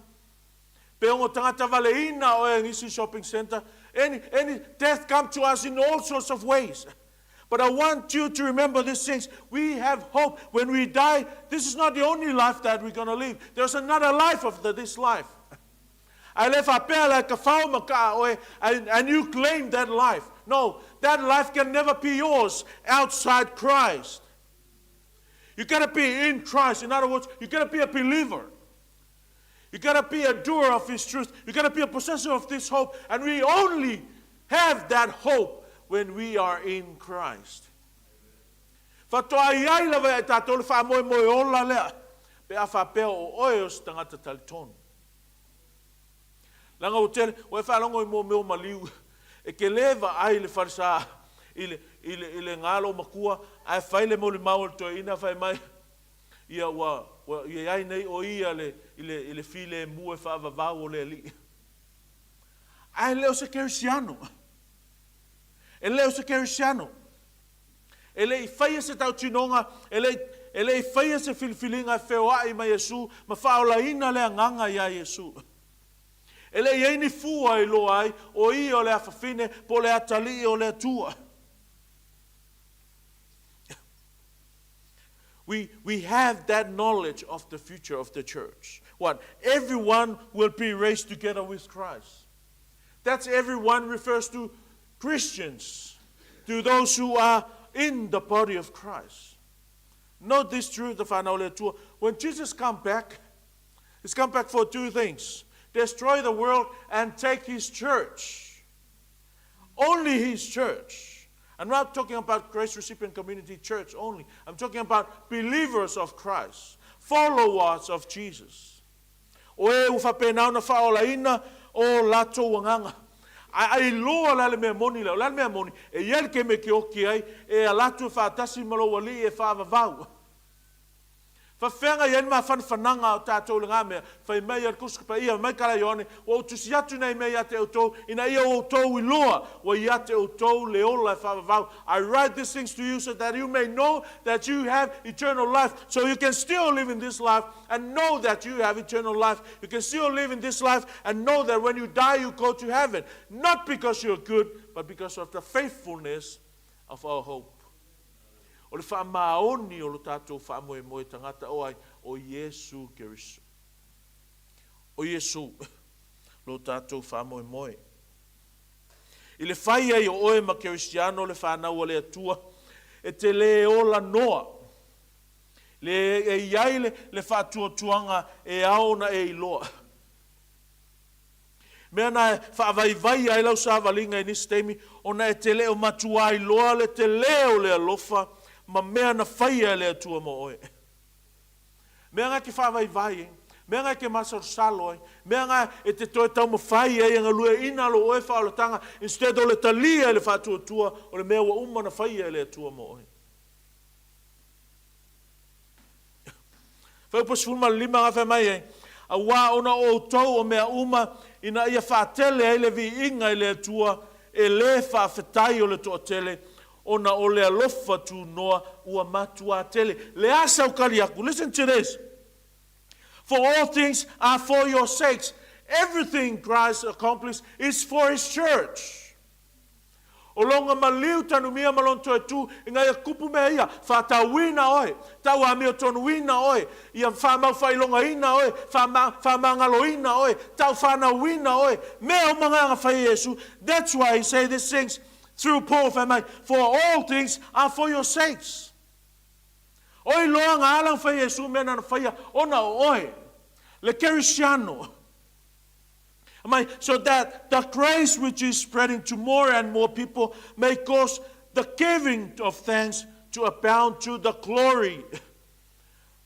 Pe ogo tagata valeina oe e nisi shopping center. Any, any death come to us in all sorts of ways. But I want you to remember these things. We have hope. When we die, this is not the only life that we're going to live. There's another life after this life. Ae le faapea la e kafao ma kaa oe and, and you claim that life. No, that life can never be yours outside Christ. You gotta be in Christ. In other words, you gotta be a believer. You gotta be a doer of His truth. You gotta be a possessor of this hope. And we only have that hope when we are in Christ. Faatoa i ai lava e tatou le faamoemoe ola lea, pe a faapea o oe o se tagata talitonu. Leaga ua tele, ua e faalogo i mea o maliu, e te le vaai i le falesa i le, i le, i le galo matua, ae fai le molimau a le toeaina fai mai, ia ua, ua i ai nei o ia le, i le, i le filemu e faavavau o le Alii. Ae le o se kerisiano. E le o se kerisiano. E le i faia se tautinoga, e le i, e le i faia se filifiliga e feoai ma Iesu ma faaolaina le agaga iā Iesu. E le i ai ni fua e iloa ai o ia o le afafine po o le atalii o le Atua. We, we have that knowledge of the future of the church. What? Everyone will be raised together with Christ. That's everyone refers to Christians, to those who are in the body of Christ. Note this truth, the whānau le Atua. When Jesus come back, he's come back for two things. Destroy the world and take his church. Only his church. I'm not talking about Grace Recipient Community Church only. I'm talking about believers of Christ, followers of Jesus. O e ua faapena ona faaolaina o latou agaga. Ae ailoa la le mea moni lea? O le a le mea moni? E i ai le taimi e te oti ai, e alu atu e faatasi ma lou Alii e faavavau. Faafefea i ai le mafanafanaga o tatou i lena mea? Fai mai ai le Tusi Paia, mai kala Ioane, ua ou tusi atu nei mea ia te outou, ina ia outou iloa, ua ia te outou le ola e faavavau. I write these things to you so that you may know that you have eternal life. So you can still live in this life and know that you have eternal life. You can still live in this life and know that when you die, you go to heaven. Not because you're good, but because of the faithfulness of our hope. O le faamaoni o lo tatou faamoemoe tagata o ai? O Iesu Keriso. O Iesu lo tatou faamoemoe. I le fai ai o oe ma Kerisiano le fanau a le Atua, e te lē ola noa. Le e i ai le, le faatuatuaga e ao ona e iloa. Mea na e faavaivai ai lau savaliga i nisi taimi, ona e te le o matuā iloa le telē o le alofa ma mea na faia e le Atua mo oe. Mea na e te faavaivai ai, mea na e te masalosalo ai, mea na e te toe taumafai ai e galueaiina lou oe faaolataga instead o le talia i le faatuatua o le mea ua uma ona faia e le Atua mo oe. Fuaiupu 15 na fai mai ai, Auā ona o outou o mea uma, ina ia faatele ai le viiga i le Atua, e lē faafetai o le toatele, ona o le alofa tunoa ua matuā tele. Le a sau tali atu? Listen to this. For all things are for your sakes. Everything Christ accomplished is for His church. O lona maliu tanumia ma lona toe tū ina ia tupu mea ia, faatauina oe, tauamiotonuina oe, ia faamaufaailogaina oe, faamagaloina oe, taufanauina oe, mea uma na na fai e Iesu. That's why he say these things through Paul, fai mai, for all things are for your sakes. Oi loa na ala na fai e Iesu mea na na faia ona o oe, le Kerisiano. Mai, so that the grace which is spreading to more and more people may cause the giving of thanks to abound to the glory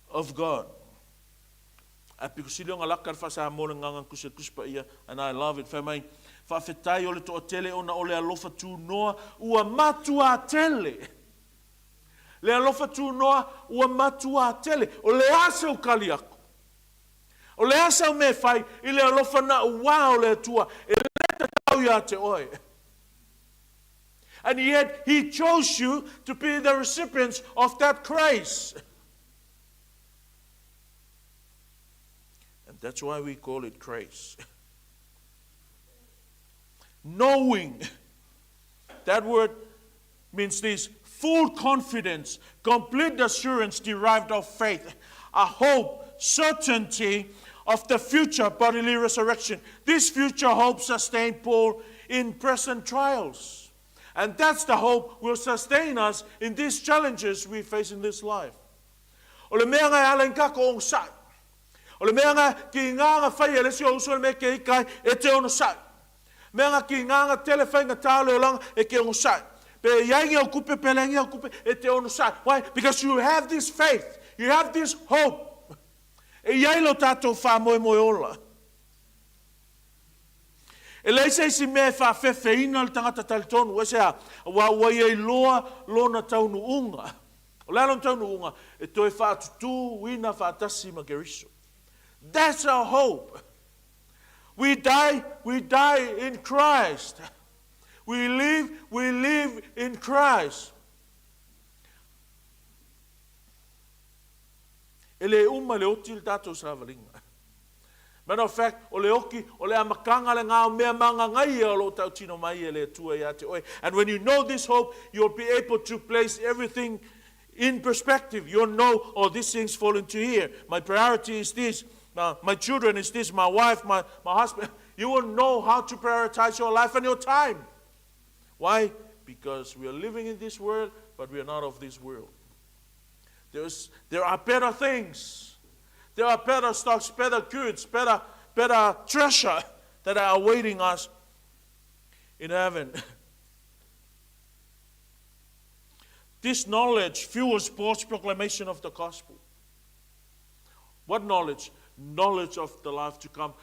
of God. Ae piko sili ona laka le faa-Samoa le gagana Tusi a le Tusi Paia, and I love it, fai mai, Faafetai o le toatele ona o le alofa tunoa ua matuā tele. Le alofa tunoa ua matuā tele. O le a sau kali aku? O le a sau mea e fai i le alofa naʻauao o le Atua e lē tatau iā te oe? And yet He chose you to be the recipients of that grace. And that's why we call it grace. Knowing, that word means this: full confidence, complete assurance derived of faith, a hope, certainty of the future bodily resurrection. This future hope sustained Paul in present trials. And that's the hope will sustain us in these challenges we face in this life. O le mea nga e ala i kako onosai. O le mea nga ki ngā nga whai e lesi o uso le mea ke ikai e te onosai. Mea nga ki ngā nga tele whai nga tāle o langa e ke onosai. Pe iai ngi au kupe, pe le ngi au kupe, e te onosai. Why? Because you have this faith. You have this hope. E iai lo tātou whāmoemoe ola. E leai se isi mea e faafefeina le tagata talitonu, aisea? Aua ua ia iloa lona taunuuga. O le a lona taunuuga? E toe faatutūina faatasi ma Keriso. That's our hope. We die, we die in Christ. We live, we live in Christ. E lē uma le oti le tatou savaliga. Matter of fact, o le oki, o le amataga lena o mea magagaia o lo o tautino mai e le Atua ia te oe. And when you know this hope, you'll be able to place everything in perspective. You'll know, oh, these things fall into here. My priority is this. My children is this. My wife, my husband. You will know how to prioritize your life and your time. Why? Because we are living in this world, but we are not of this world. There are better things. There are better stocks, better goods, better treasure that are awaiting us in heaven. This knowledge fuels Paul's proclamation of the gospel. What knowledge? Knowledge of the life to come,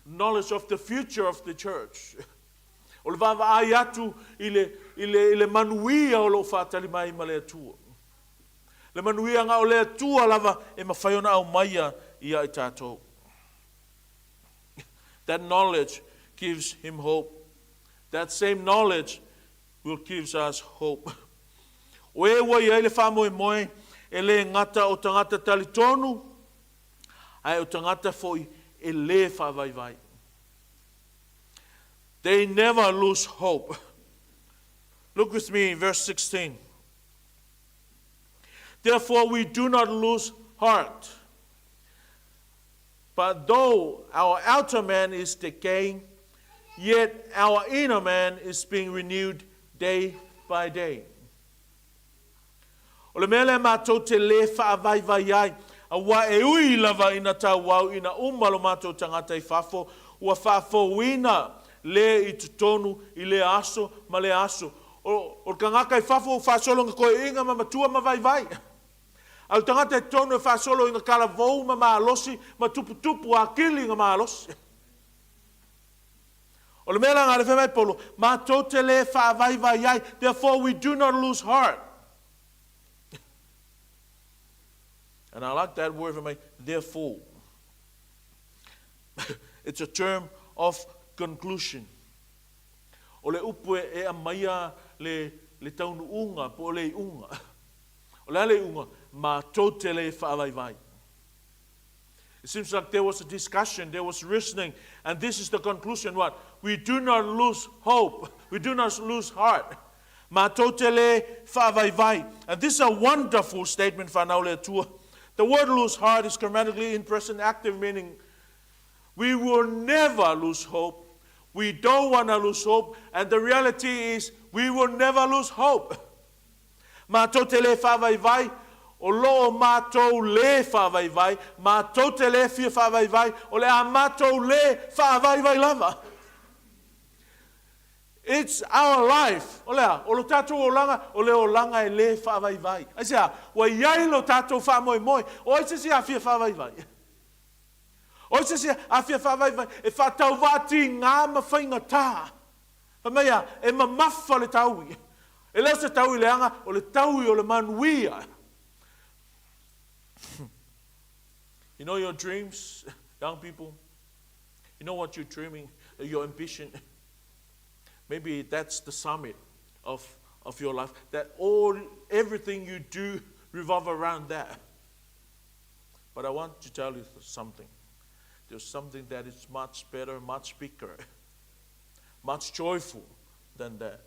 knowledge of the future of the church. O le vaavaai atu i le, i le, i le manuia o lo o faatali mai ma le Atua. Le manuia na o le Atua lava e mafai ona aumaia ia i tatou. That knowledge gives him hope. That same knowledge will gives us hope. O e ua i ai le faamoemoe e le gata o tagata talitonu, ae o tagata foi e lē faavaivai. They never lose hope. Look with me in verse 16. Therefore we do not lose heart. But though our outer man is decaying, yet our inner man is being renewed day by day. O le mea lea matou te lē faavaivai ai, aua e ui lava ina tauau ina uma lo matou tagata i fafo, ua faafouina le i totonu i lea aso ma lea aso. O, o le tagata i fafo ua faasolo ina toeaiina ma matua ma vaivai. A o le tagata i totonu e faasolo ina talavou ma malosi ma tuputupu atili ina malosi. O le mea la lena le fai mai Paulo, matou te lē faavaivai ai, therefore we do not lose heart. And I like that word for me, therefore. It's a term of conclusion. O le upu e, e aumaia le, le taunuuga po o le iuga. O le a le iuga? Matou te lē faavaivai. It seems like there was a discussion, there was reasoning, and this is the conclusion, what? We do not lose hope. We do not lose heart. Matou te lē faavaivai. And this is a wonderful statement, whanau le Atua. The word lose heart is grammatically in present active, meaning we will never lose hope. We don't want to lose hope. And the reality is we will never lose hope. Matou te lē faavaivai, o lo o matou lē faavaivai, matou te lē fia faavaivai, o le a matou lē faavaivai lava. It's our life. O le a? O lo tatou olaga, o le olaga e lē faavaivai. Aisea? Ua i ai lo tatou faamoemoe. O ai se isi a fia faavaivai? O ai se isi a fia faavaivai e faatauvaa tigā ma faigata? Fai mai a, e mamafa le taui. E le o se taui leaga, o le taui o le manuia. You know your dreams, young people? You know what you're dreaming, your ambition? Maybe that's the summit of, of your life. That all, everything you do revolve around that. But I want to tell you something. There's something that is much better, much bigger, much joyful than that.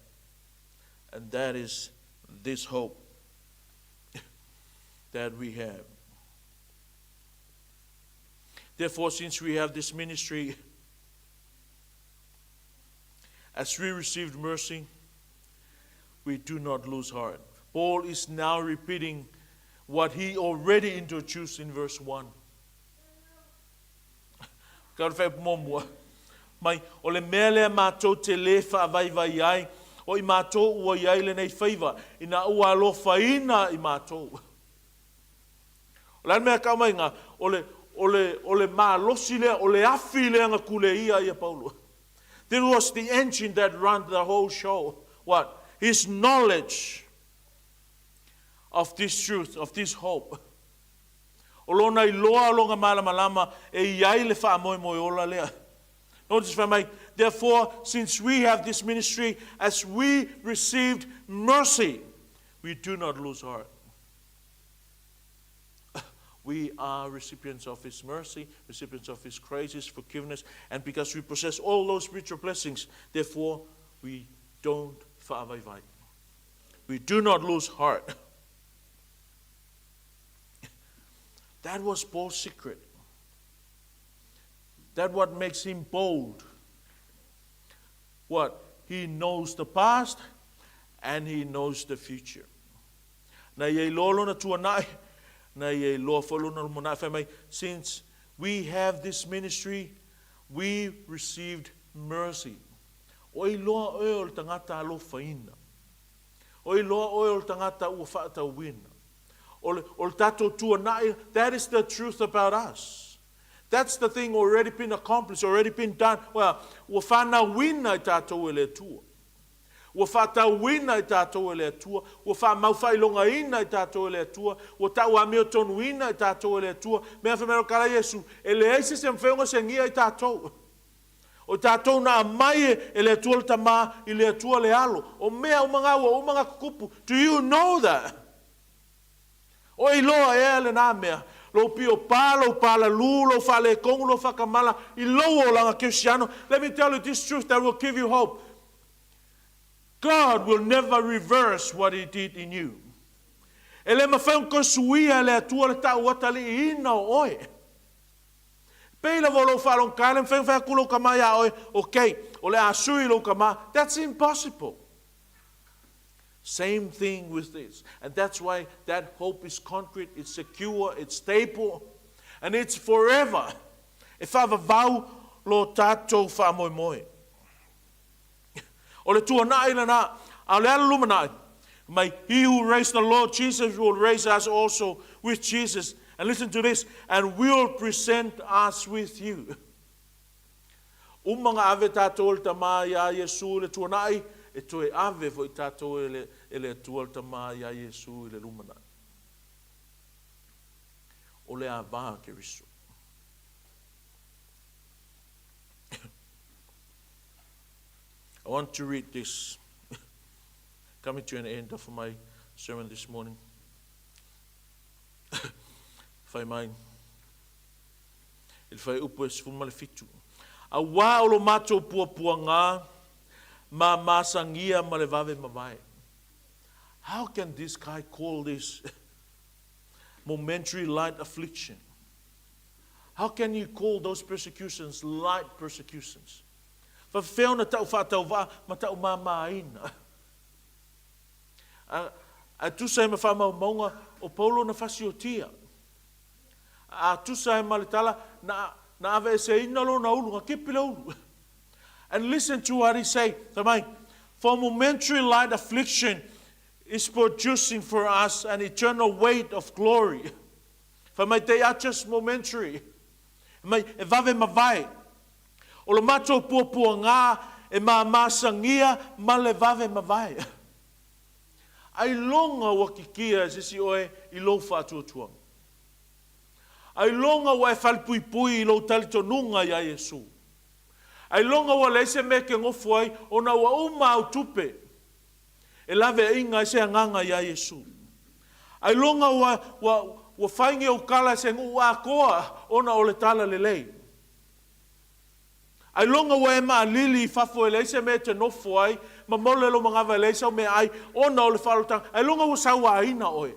And that is this hope that we have. Therefore, since we have this ministry, as we received mercy, we do not lose heart. Paul is now repeating what he already introduced in verse 1. Ka whai muamua. Mai, o le mea lea matou te lē faavaivai ai, o i matou ua i ai lenei faiva, ina ua alofaina i matou. O le a le mea kau mai ngā, o le, o le, o le malosi lea, o le afi lea na kuleia ia Paulo. This was the engine that ran the whole show. What? His knowledge of this truth, of this hope. O lona iloa o lona malamalama e i ai le faamoemoe ola lea. Notice fai mai, therefore, since we have this ministry, as we received mercy, we do not lose heart. We are recipients of His mercy, recipients of His grace, His forgiveness, and because we possess all those spiritual blessings, therefore, we don't faavaivai. We do not lose heart. That was Paul's secret. That what makes him bold. What? He knows the past and he knows the future. Na ia iloa lona tuanai, na ia iloa foi lona lumanai. Fai mai, since we have this ministry, we received mercy. O iloa oe o le tagata alofaina. O iloa oe o le tagata ua faatauina. O le, o le tatou tuanai, that is the truth about us. That's the thing already been accomplished, already been done. Well, ua fanauina i tatou e le Atua. Ua faatauina i tatou e le Atua, ua faamaufaailogaina i tatou e le Atua, ua tauamiotonuina i tatou e le Atua. Mea fai mai o kala Iesu, e leai se isi e mafai ona segia i tatou. O tatou na aumai e le Atua le Tama, i le Atua le Alo. O mea uma na ua uma ona tutupu. Do you know that? O e iloa ea lena mea? Lou pio pa, lou palalū, lou faaletonu, lou faatamala i lou olaga kerisiano. Let me tell you this truth that will give you hope. God will never reverse what he did in you. E le mafai ona toe suia e le Atua le tauataliiina o oe. Pei lava o lou faalogotā, e le mafai ona fai atu lou tama iā oe, okay, o le a sui lou tama. That's impossible. Same thing with this. And that's why that hope is concrete, it's secure, it's stable, and it's forever. E faavavau lo tatou faamoemoe. O le tuanai lena, a o le ala lumanai, mai, he who raised the Lord Jesus will raise us also with Jesus. And listen to this, and will present us with you. Uma na ave tatou e le Tama iā Iesu i le tuanai, e toe ave foi tatou e le, e le Atua le Tama iā Iesu i le lumanai. O le ava a Keriso. I want to read this. Coming to an end of my sermon this morning. Fai mai. I le fuaiupu e 17. Auā o lo matou puapuagā ma masagia ma le vave mavae. How can this guy call this momentary light affliction? How can you call those persecutions light persecutions? Faafefea ona tau faatauvaa ma tau māmāina? A, a tusa ai ma faamaumauga o Paulo na fasiotia. A tusa ai ma le tala, na, na aveeseina lona ulu, na kepi le ulu. And listen to what he say. Fai mai, for momentary light affliction is producing for us an eternal weight of glory. Fai mai, they are just momentary. Fai mai, e vave mavae. O lo matou puapuagā e mamasagia ma le vave mavae. Ailoga ua kikia e se isi oe i lou faatuatuaga. Ailoga ua e falepuipui i lou talitonuga iā Iesū. Ailoga ua leai se mea e te nofo ai ona ua uma au tupe e laveaiga ai se agaga iā Iesū. Ailoga ua, ua, ua faigi ou kala e se nuu atoa ona o le tala lelei. Ailoga ua e maalili i fafo e leai se mea e te nofo ai, ma mole lou manava e leai sau meaai, ona o le faaolotaga, ailoga ua sauaina oe.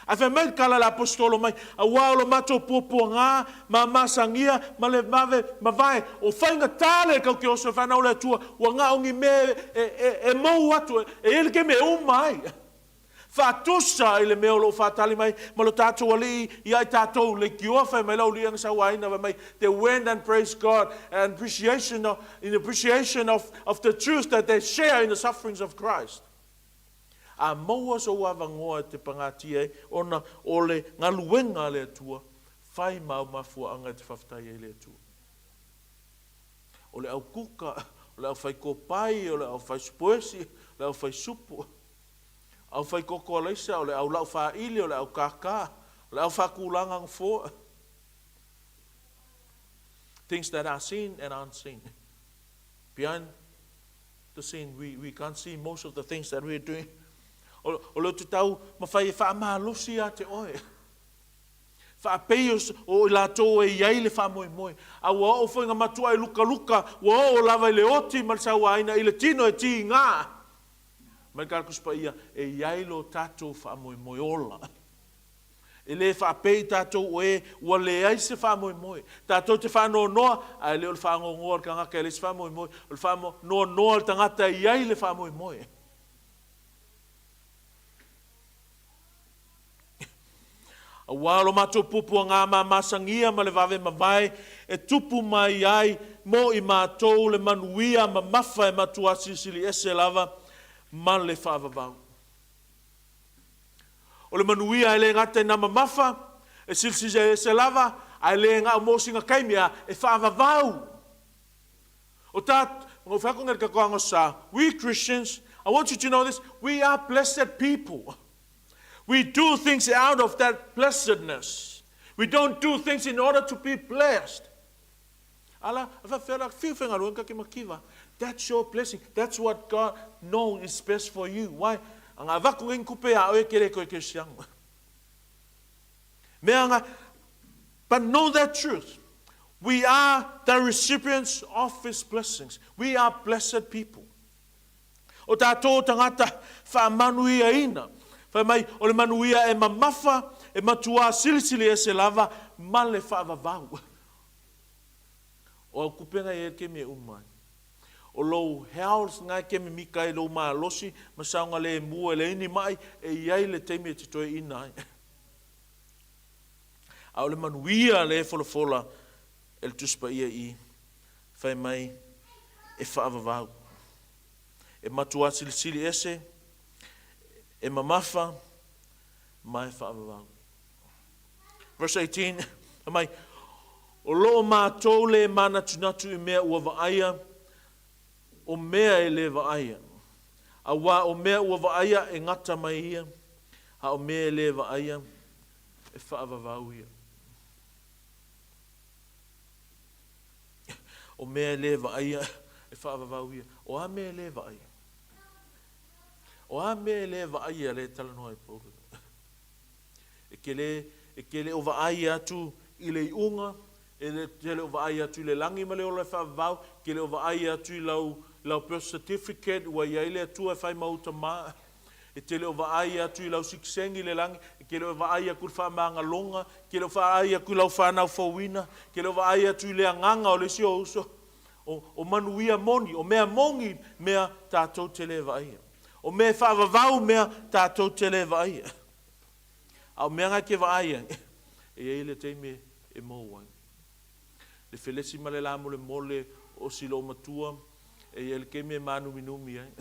Ae fai mai le tala a le Aposetolo mai, Auā o lo matou puapuagā ma masagia ma le vave mavae, o faigata le tau te oso e whanau le Atua, ua na o ni mea e, e, e mou atu, e i ai le taimi e uma ai. Faatusa i le mea o lo o faatali mai ma lo tatou Alii ia i tatou, leitioa fai mai lau liaga sauaina fai mai, they went and praised God and appreciation of, in appreciation of, of the truth that they share in the sufferings of Christ. A maua sou avanoa e te pagatia ai ona o le galuega a le Atua, fai ma au mafuaaga e te faafetai ai i le Atua. O le au kuka, o le au fai kopai, o le au fai supoesi, o le au fai supu. Au whai koko alaisa, o le au lau whaili, o le au kākā, o le au whakūlanga ngfoa. Things that are seen and unseen. Behind the scene, we, we can't see most of the things that we're doing. O, o le tau mawhai e whaamalosi a te oe. Faapei o i latou e i ai le faamoemoe, a ua oo foi nga matua e lukaluka, ua oo lava i le oti ma le sauaina i le tino e tigā. Mai ka Tusi Paia, e i ai lo tatou faamoemoe ola. E le faapei tatou o e ua leai se faamoemoe. Tatou te faanoanoa, ae le o le faanoanoa o le tagata e leai se faamoemoe, o le faanoanoa o le tagata e i ai le faamoemoe. Auā lo matou puapuagā mamasagia ma le vave mavae e tupu mai ai mo i matou le manuia mamafa e matuā silisili ese lava ma le faavavau. O le manuia e le gata i nā mamafa e silisili ese lava, Ae le ga'o mo siga taimi a e fa'avavau. O ta, we Christians, I want you to know this, we are blessed people. We do things out of that blessedness. We don't do things in order to be blessed. Ala, that's your blessing. That's what God knows is best for you. Why? But know that truth. We are the recipients of His blessings. We are blessed people. O tātou tagata faamanuiaina. Fai mai, o le manuia e mamafa, e matuā silisili ese lava, ma le faavavau. O au kupega e ke me uma ai. O lou health nga e ke mimika i lou malosi, ma saogalemu e leai ni ma'i, e i ai le taimi e te toeaina ai. A o le manuia lea e folafola e le Tusi Paia i, fai mai, e faavavau, e matuā silisili ese, e mamafa, ma e faavavau. Verse 18, fai mai, O lo o mātou le mānatunatu i mea ua vaaia, o mea e le vaaia. Auā o mea ua vaaia e gata mai ia, a o mea e le vaaia e faavavau ia. O mea e le vaaia e faavavau ia. O a mea e le vaaia? O a mea e le vaaia le talanoa ai Paulo? E ke le, e ke le o vaai atu i le iuga, e le, te le o vaai atu i le lagi ma le ola e faavavau, ke le o vaai atu i lau, lau birth certificate ua i ai le Atua e fai mau tama, e te le o vaai atu i lau sikisengi i le lagi, e ke le o vaai atu i le faamagaloga, ke le o vaai atu i lau fanau fouina, ke le o vaai atu i le agaga o le isi ou uso. O, o manuia moni, o mea moni mea tātou te le vaaia. O mea e faavavau mea tātou te le vaaia. A o mea nga e ke vaai ai, e i ai le taimi e mou ai. Le felesi ma le lamolemole o si loomatua, e i ai le taimi e mānuminumi ai.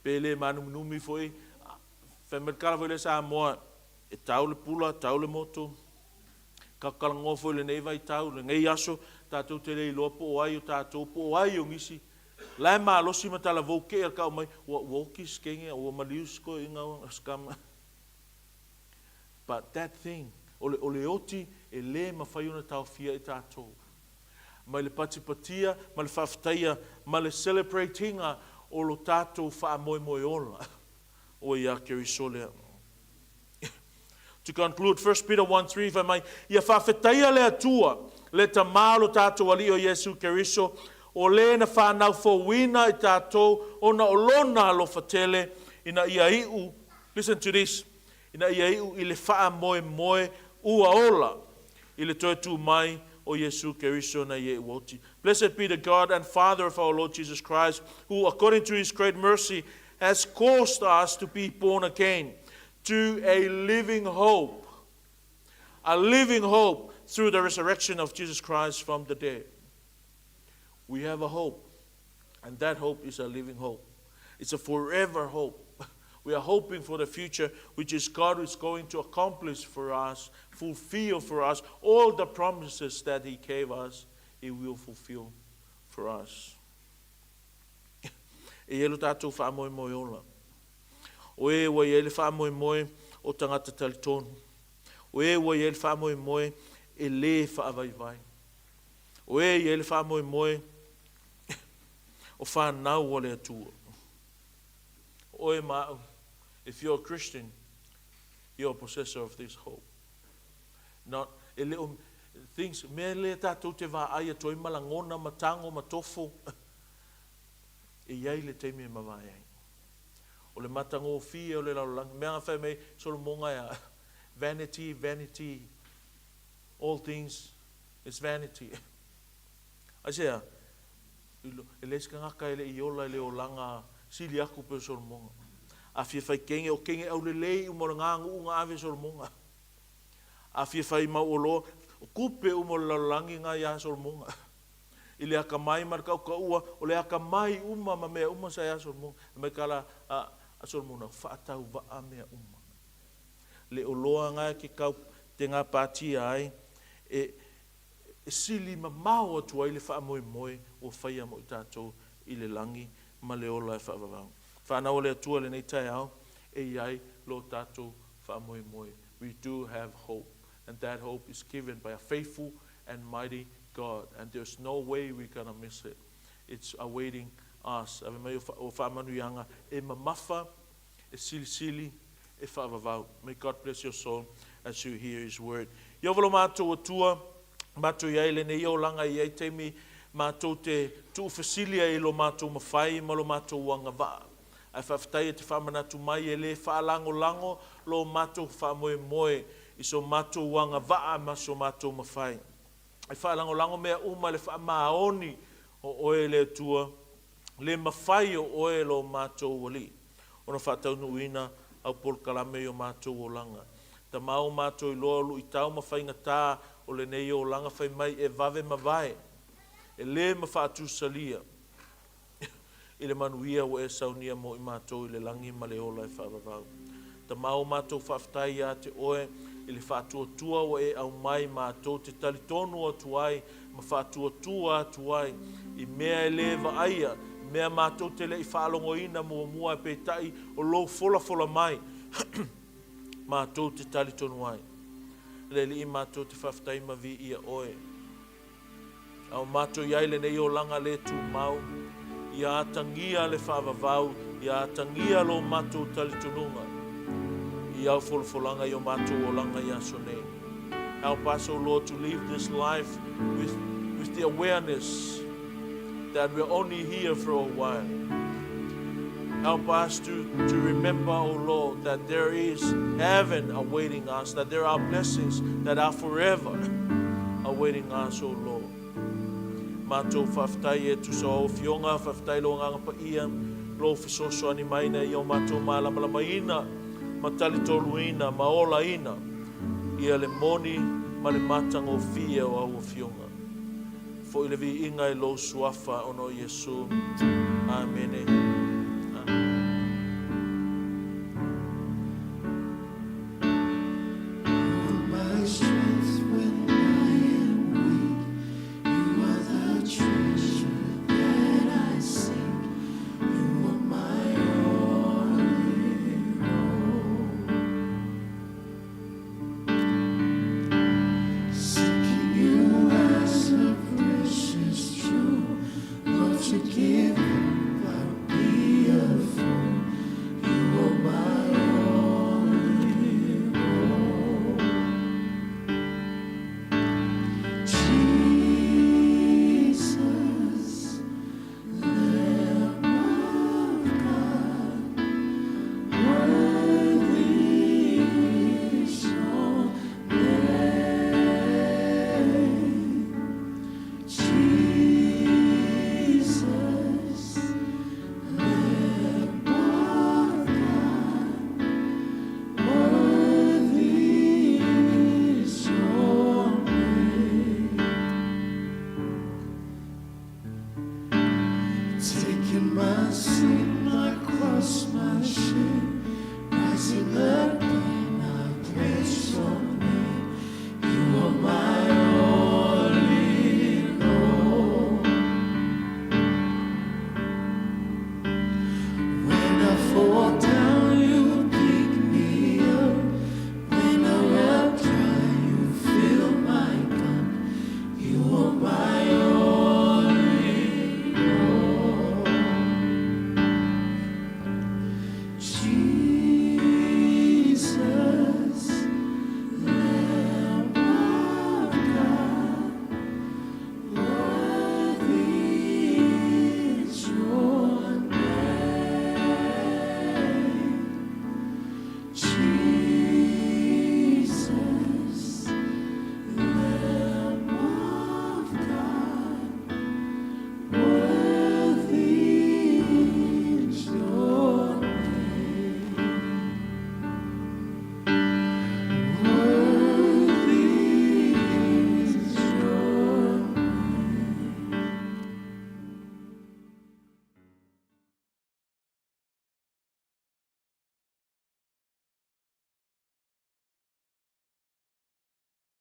Pe le mānuminumi foi, fai mai le tala foi lea Samoa, e tau le pula, tau le moto. Tatou talanoa foi i lenei vaitau, lenei aso, tatou te le iloa po o ai o tatou, po o ai o nisi. La e malosi ma talavou keʻi a le tau mai, ua, ua oti se kege, ua maliu se toeaina skama. But that thing, o le, o le oti e le mafai ona taofia e tatou. Mai le patipatia, ma le faafetaia, ma le celebrate ina o lo tatou faamoemoe ola. Ua iā Keriso lea. To conclude, 1 Peter 1:3, fai mai, Ia faafetaia le Atua, le Tamā o lo tātou Alii o Iesu Keriso, o le na whanau fouina i tātou ona o lona alofa tele, ina ia iu, listen to this, ina ia iu i le faamoemoe ua ola i le toe tū mai o Iesu Keriso na ie ua oti. Blessed be the God and Father of our Lord Jesus Christ, who according to his great mercy has caused us to be born again to a living hope, a living hope through the resurrection of Jesus Christ from the dead. We have a hope, and that hope is a living hope. It's a forever hope. We are hoping for the future, which is God is going to accomplish for us, fulfill for us all the promises that He gave us, He will fulfill for us. E i ai lo tātou faamoemoe ola. O e ua i ai le faamoemoe o tagata talitonu. O e ua i ai le faamoemoe e lē faavaivai. O e i ai le faamoemoe o fanau a le Atua. O oe ma a'u, if you're a Christian, you're a possessor of this hope. Not, e le o, things, mea lea tātou te vaai atu ai ma lagona, ma tago, ma tofo, e i ai le taimi e mavae ai. O le matagofie o le lalolagi, mea na fai mai Solomoga e a, vanity, vanity, all things is vanity. Aisea? E leai se tagata e le i ola i le olaga sili atu pei o Solomoga. A fia fai kege, o kege aulelei uma o le gagu'u na ave e Solomoga. A fia fai mau oloa, o kupe uma o le lalolagi na iā Solomoga. I le akamai ma le tautaua, o le akamai uma ma mea uma sa iā Solomoga. Fai mai tala a, a Solomona, faatauvaa mea uma. Le oloa na e ke kau te gapatia ai e e sili mamao atu ai le faamoemoe ua faia mo i tatou i le lagi ma le ola e faavavau. Fanau a le Atua lenei taeao e i ai lo tatou faamoemoe. We do have hope, and that hope is given by a faithful and mighty God, and there's no way we're gonna miss it. It's awaiting us. Ave mai o faamanuiaga e mamafa, e silisili, e faavavau. May God bless your soul as you hear His word. Ieova lo matou Atua, matou i ai lenei olaga e i ai taimi matou te tuufesili ai i lo matou mafai ma lo matou agavaa. Ae faafetai e te faamanatu mai e le faalagolago lo matou faamoemoe i so matou agavaa ma so matou mafai. E faalagolago mea uma i le faamaoni o Oe le Atua, le mafai o Oe lo matou Alii ona faataunuuina au polokalame i o matou olaga. Tama o matou iloa o luitau ma faigata o lenei olaga fai mai e vave mavae, e le ma faatusalia i le manuia ua e saunia mo i matou i le lagi ma le ola e faavavau. Tama o matou faafetai ia te oe i le faatuatua ua e aumai matou te talitonu atu ai ma faatuatua atu ai i mea e le vaaia, mea matou te le i faalogoina muamua ae peitai o lou folafola mai matou te talitonu ai. Le Alii matou te faafetai ma viia oe. A o matou i ai lenei olaga le tumau, ia atagia le faavavau, ia atagia lo matou talitonuga i au folafolaga i o matou olaga i aso nei. Help us, O Lord, to live this life with, with the awareness that we're only here for a while. Help us to, to remember, O Lord, that there is heaven awaiting us, that there are blessings that are forever awaiting us, O Lord. Matou faafetai e tusa o au afioga, faafetai lou Agaga Paia, lou fesoasoani mai ina ia o matou malamalamaiina ma talitoluina ma olaina ia le moni ma le matagofie o au afioga. Foi le viiga i lou Suafa ona o Iesu. Amene. Amene. My strength when I am weak. You are the treasure that I seek. You are my all in all. Seeking you as a precious jewel. Love to give up, I'd be a fool. You are my all in all. Jesus, Lamb of God, worthy is your name. Jesus, Lamb of God, worthy is your name. Taking my sin, my cross, my shame, rising again, I praise your name. You are my all in all. When I fall down, you pick me up. When I run dry, you fill my cup. You are my all in all. Jesus, Lamb of God, worthy is your name.